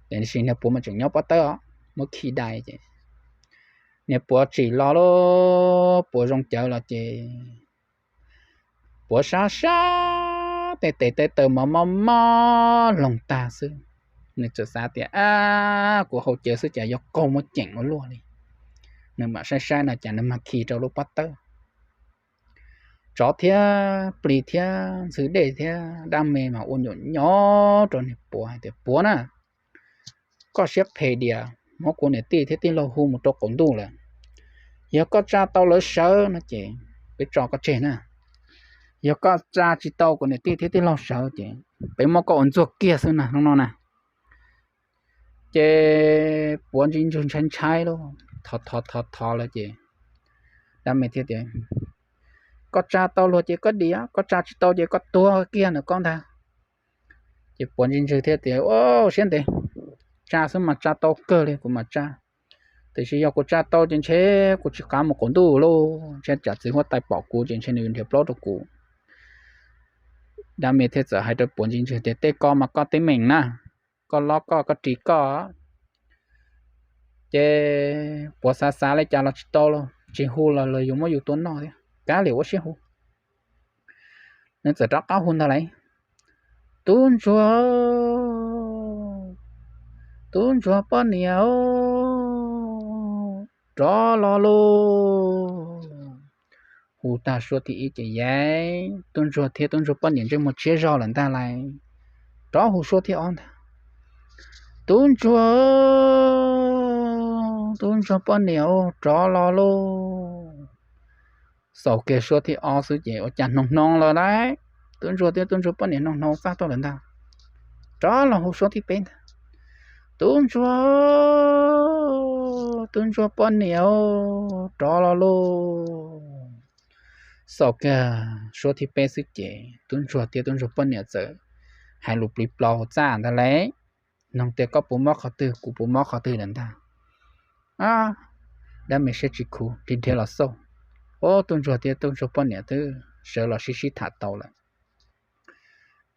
tiam sis niag puav mas tseem nyob pob tawb os, muab khi dai ces niag puav tsim los lauj, puav zoo cawv los ces puav sab sab, tej tes tej taw mos mob mob loog tag xwb. Nws txawm xav tias, Ab, kuv haus cawv xwb cas yuav qaug muaj ceem ua luaj li. Nws mam saib saib no cas nws mas khi rau lub pob tawb. Tsov thiab plis thiab ntxhw dej thiab dab me mas ua nyuam nyob rau niag puav hais tias, Puav na, koj siab phem dias, muab kuv niam tij thiab tij laug hu mus rau qaum ntuj lawm. Yog koj tsa tau lawv sawv no ces peb tso koj tseg na. Yog koj tsa tsis tau kuv niam tij thiab tij laug sawv ces peb muab koj ua ntxuag kiag xwb na hnub no na. Ces puav ntsis ntswg ntshai ntshai lauj, thov thov thov thov lawm ces dab me thiaj tias, Koj tsa tau luag ces koj dim, koj tsa tsis tau ces koj tuag kiag ntawm koj ntag. Ces puav ntsis ntswg thiaj tias, Ua siab ntev, tsa xwb mas tsa tau kawg li kuv mam tsa. Tiam sis yog kuv tsa tau ces ntshe kuv tsis kav mus qaum ntuj lauj, ntshe tsam txiv huab tais pom kuv ces ntshe nws yuav nrhiav plaub rau kuv. Dab me thiaj txawm hais rau puav ntsis ntswg tias, Tej ko mas koj teeb meem na, koj lob koj, koj ris koj. Ces puav xav xav li cas los tsis tau lauj, tsis hu los lawv yuav muab yus tua noj thiab, kav liam ua siab hu. Nws txawm rov qab hu ntag lauj, Tub ntsuag, tub ntsuag poj niam, rov los lauj. Hu tag suab thib ib ces yeej tub ntsuag thiab tub ntsuag poj niam ntsej muag tshiab zog lawm ntag lauj. Rov hu suab thib ob ntag, Tub ntsuag, Tub ntsuag poj niam rov los lauj. Xaus kiag suab thib ob xwb ces ua cas hnoos hnoos lawm lauj. Tub ntsuag thiab tub ntsuag poj niam hnoos hnoos txaj tuaj lawm ntag. Rov los hu suab thib peb ntag. Tub ntsuag, tub ntsuag poj niam rov los lauj. Xaus kiag suab thib peb xwb ces tub ntsuag thiab tub ntsuag poj niam txawm hais lus plig plos txaj ntag lauj. Noog tias koj puas mob qhov twg, kuv puas mob qhov twg lawm ntag. Dab me siab tsis khuv, dhia dhia los xauj, ob tug ntsuag thiab tub ntsuag poj niam twb sawv los sib sib tham tau lawm.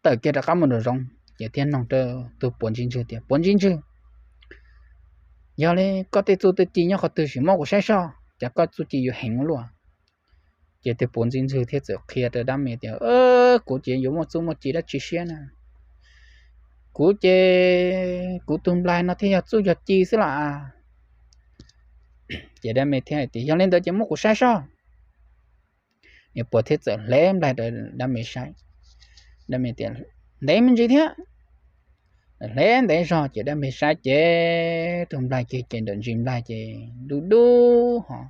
Tawm kiag rov qab mus nraum zoov ces thiaj noog rau tus puav ntxwg ntswg tias, puav ntxwg ntswg, yog li koj tej txuj tej ci nyob qhov twg sim muab kuv saib soj, cas koj txuj ci yuav heev ua luaj? Ces tus puav ntxwg ntswg thiaj txawm qhia rau dab me tias, kuv ces yuav muaj txuj muaj ci dab tsi siab na, kuv ces kuv tus nplaig no thiaj yog txuj yog ci xwb las. Ces dab me thiaj hais tias, yog li ntawd ces muab kuv saib soj. Niag puav thiaj txawm hle nplaig rau dab me saib. Dab me tias, ntev me ntsis thiab. Hle ntev zog ces dab me saib ces tus nplaig kiag ces nrawm ntsis nplaig ces dub dub hos,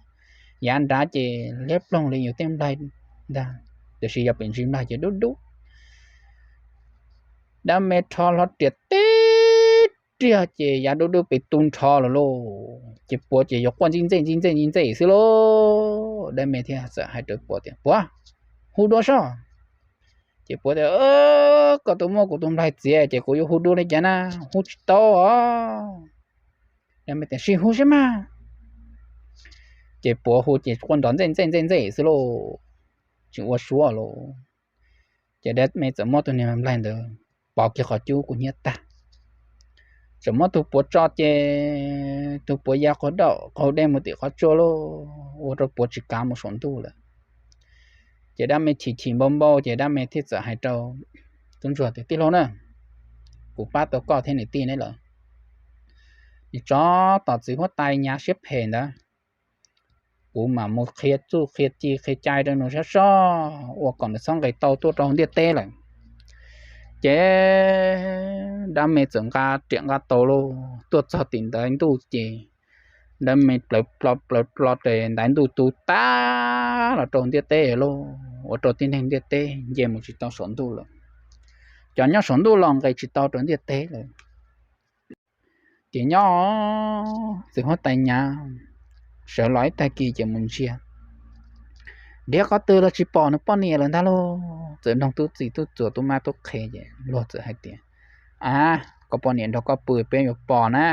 yav nrad ces liab ploog li yus tej nplaig ntag, tiam sis yog pem ntsis nplaig ces dub dub. Dab me rho hlo riam tib riag ces yav dub dub pem tu nrho lawm lauj. Ces puav ces yuav quaj ntxij ntxej ntxij ntxej ntxij ntxej xwb lauj. Dab me thiaj txawm hais rau puav tias, puav, hu dua soj. Ces puav tias, koj twb muab kuv tus nplaig txiav ces kuv yuav hu dua li cas na, hu tsis tau os. Dab me tias, sim hu saib mas. Ces puav hu ces quaj nrov ntxej ntxej ntxej ntxej xwb lauj, tsis ua suab lauj. Ces dab me txawm muab tus niag nplaig ntawd pov kiag qhov cub kuj hnyiab tag. Txawm muab tus puav tso ces tus puav ya qaug dej mus tim qhov tsua lauj, ua rau puav tsis kav mus saum ntuj lawm. Ces dab me chim chim npau npau ces dab me thiaj txawm hais rau tub ntsuag tias, tij laug na, kuv pab tau koj thiab niam tij neb lawm. Nws tsov tom txiv huab tais nyav siab phem ntawd, kuv mam mus qhia txuj qhia ci qhia cai rau nws sab soj ua kom nws txhob nqis tau tuaj rau ntiaj teb lawm. Ces dab me txawm nqa riam nqa taus lauj, tuaj txog tim ntaiv ntuj ces dab me plawv plo plawv plo ces ntaiv ntuj tu tag los rau ntiaj teb lauj, ua rau tib neeg ntiaj teb nce mus tsis tau saum ntuj lawm. Cov nyob saum ntuj los nqis tsis tau rau ntiaj teb lawm. Ces nyob txiv huab tais nyav sawv los ib tag kis ces mus ntsia, nrhiav qhov twg los tsis pom nws poj niam lawm ntag lauj. Txawm nug tub txij tub txuas tub mab tub qhe ces luag txawm hais tias, a, koj poj niam nrog koj pw peb yuav pom na.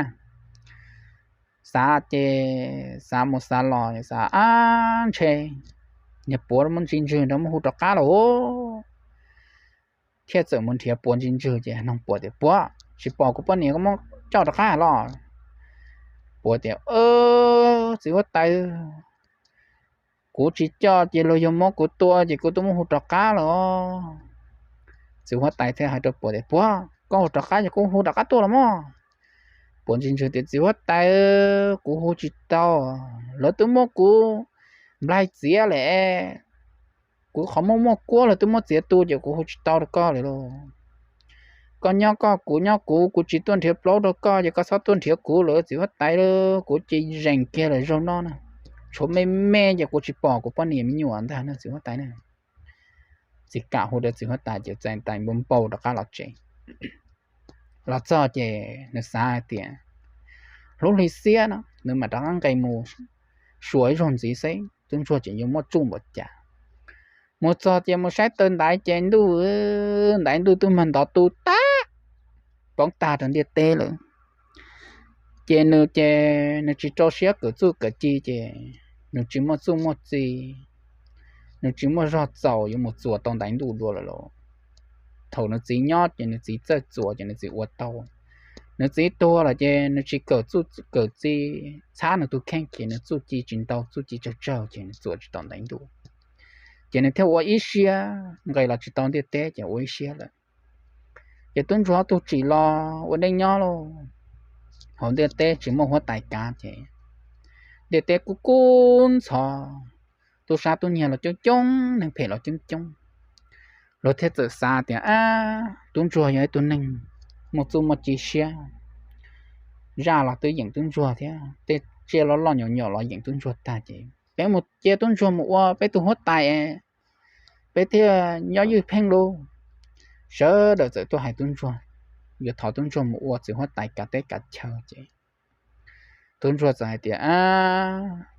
Xav ces xav mus xav los xav, ab, ntshe niag puav muab ntxwg ntswg nrog muab hu rov qab lawm. Thiaj txawm mus nrhiav puav ntxwg ntswg ces noog puav tias, puav, tsis pom kuv poj niam, koj muab coj rov qab los? Puav tias, txiv huab tais, kuv tsis coj ces luag yog muab kuv tua ces kuv twb muab hu rov qab lawm. Txiv huab tais thiaj hais rau puav tias, puav, koj hu rov qab ces kuv hu rov qab tuaj los mas. Puav ntxwg ntswg tias, txiv huab tais, kuv hu tsis tau, lawv twb muab kuv nplaig txiav lawm. Kuv qhov muaj muaj kuab lawv twb muab txiav tu ces kuv hu tsis tau rau koj lawm lauj. Koj nyob koj, kuv nyob kuv, kuv tsis tuaj nrhiav plaub rau koj ces koj txhob tuaj nrhiav kuv lawm txiv huab tais lauj. Kuv ces zeem kiag lawm zaug no na, tshuav me me ces kuv tsis pom kuv poj niam me nyuam ntag no txiv huab tais na. Txiv kam hu rau txiv huab tais ces txiv huab tais npau npau rov qab los tsev. Los txog ces nws xav hais tias, hlub hli xiab no nws mam rov qab nqes mus xyuas ib zaug ntxiv seb tub ntsuag tseem yuav muaj txuj npaum cas. Mus txog ces mus saib taw ntaiv ces ntuj, ntaiv ntuj twb mag ntov tu tag, poob tag rau ntiaj teb lawm. Ces nws ces nws tsis rau siab kawm txuj kawm ci ces nws tsis muaj txuj muaj ci, nws tsis muaj zog txaus yuav mus txuas tau ntaiv ntuj dua lawm lauj. Thaum nws txiv nyob ces nws txiv txawj txuas ces nws txiv ua tau. Nws txiv tuag lawm ces nws tsis kawm txuj kawm ci txhab nws tus kheej ces nws txuj ci tsis ntau, txuj ci tsawg tsawg ces nws txuas tsis tau ntaiv ntuj. Ces nws thiaj ua ib siab nqes los tsis tau ntiaj teb ces ua ib siab lawm. Ces tub ntsuag ob tug tsim los ua neej nyob lauj. Hauv ntiaj teb tsis muaj huab tais kav ces ntiaj teb kub kub ntxhov, tub sab tub nyiag los coob coob, neeg phem los coob coob. Luag thiaj txawm xav tias, ab, tub ntsuag yog ib tug neeg muaj txuj muaj ci siab, zaj los twb yeem tub ntsuag thiab, tej tsiaj loj loj nyaum nyaum los yeem tub ntsuag tag ces peb mus cia tub ntsuag mus ua peb tug huab tais, peb thiaj nyob ywj pheej lub. Sawv daws txawm tuaj hais tub ntsuag, yuav thov tub ntsuag mus ua txiv huab tais kav teb kav chaw ces tub ntsuag txawm hais tias,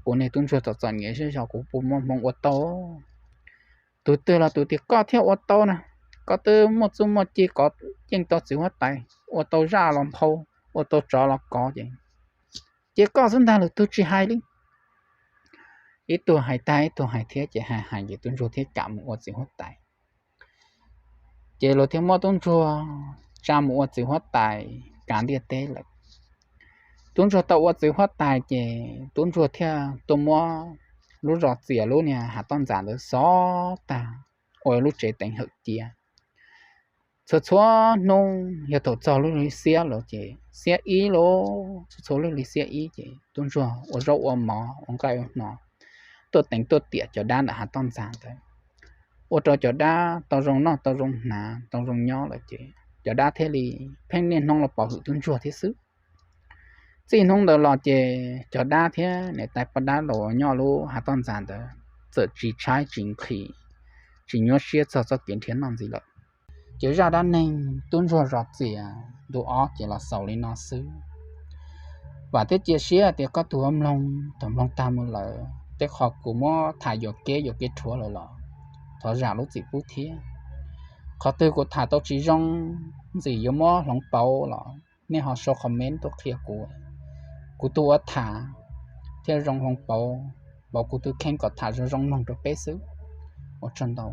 kuv niag tub ntsuag txom txom nyem zej zog kuv puas muaj hmoo ua tau? Tus twg los tus tias koj thiaj ua tau na, koj twb muaj txuj muaj ci kov yeej tau txiv huab tais, ua tau zaj los nphau, ua tau tsov los kov ces cia koj xwb ntag, lwm tug tsis hais li. Ib tug hais tag ib tug hais thiab ces hais hais ces tub ntsuag thiaj kam mus ua txiv huab tais. Ces luag thiaj muab tub ntsuag tsa mus ua txiv huab tais kav ntiaj teb lawm. Tub ntsuag tau ua txiv huab tais ces tub ntsuag thiaj tuaj muab lub zos Txias lub niag hav toj ntxas ntawd xov tag ua lub tsev teev hawm cia. Txhua txhua hnub yog thaum txog lub hli xiab lawm ces xiab ib los txhua txhua lub hli xiab ib ces tub ntsuag ua zaub ua mov ua nqaij ua hno tuaj teev tuaj tiam cov dab ntawm hav toj ntxas ntawd, ua rau cov dab tau zoo noj tau zoo hnav tau zoo nyob lawm ces cov dab thiaj li pheej niaj hnub los pov hwm tub ntsuag thiab xwb. Txij hnub ntawd los ces cov dab thiab niam tais poj dab los nyob lub hav toj ntxas ntawd txawm tsis tshaib tsis nqhis, tsis nyuaj siab txog txoj kev nrhiav noj ntxiv lawm. Ces zaj dab neeg tub ntsuag zos Txias ntu ob ces los xaus li no xwb. Vam thiab cia siab tias koj tus uas mloog thaum mloog tag mus lawm tej qho kuv muab tham yuam kev yuam kev rhuav lawm los thov zam lub txim pub thiab. Qhov twg kuv tham tau tsis zoo ntxim yuav muab hloov pauv los nej ho sau comment tuaj qhia kuv, kuv tus ua tham thiaj zoo hloov pauv, pauv kuv tus kheej kom tham zoo zoo mloog rau peb xwb. Ua tsaug ntau.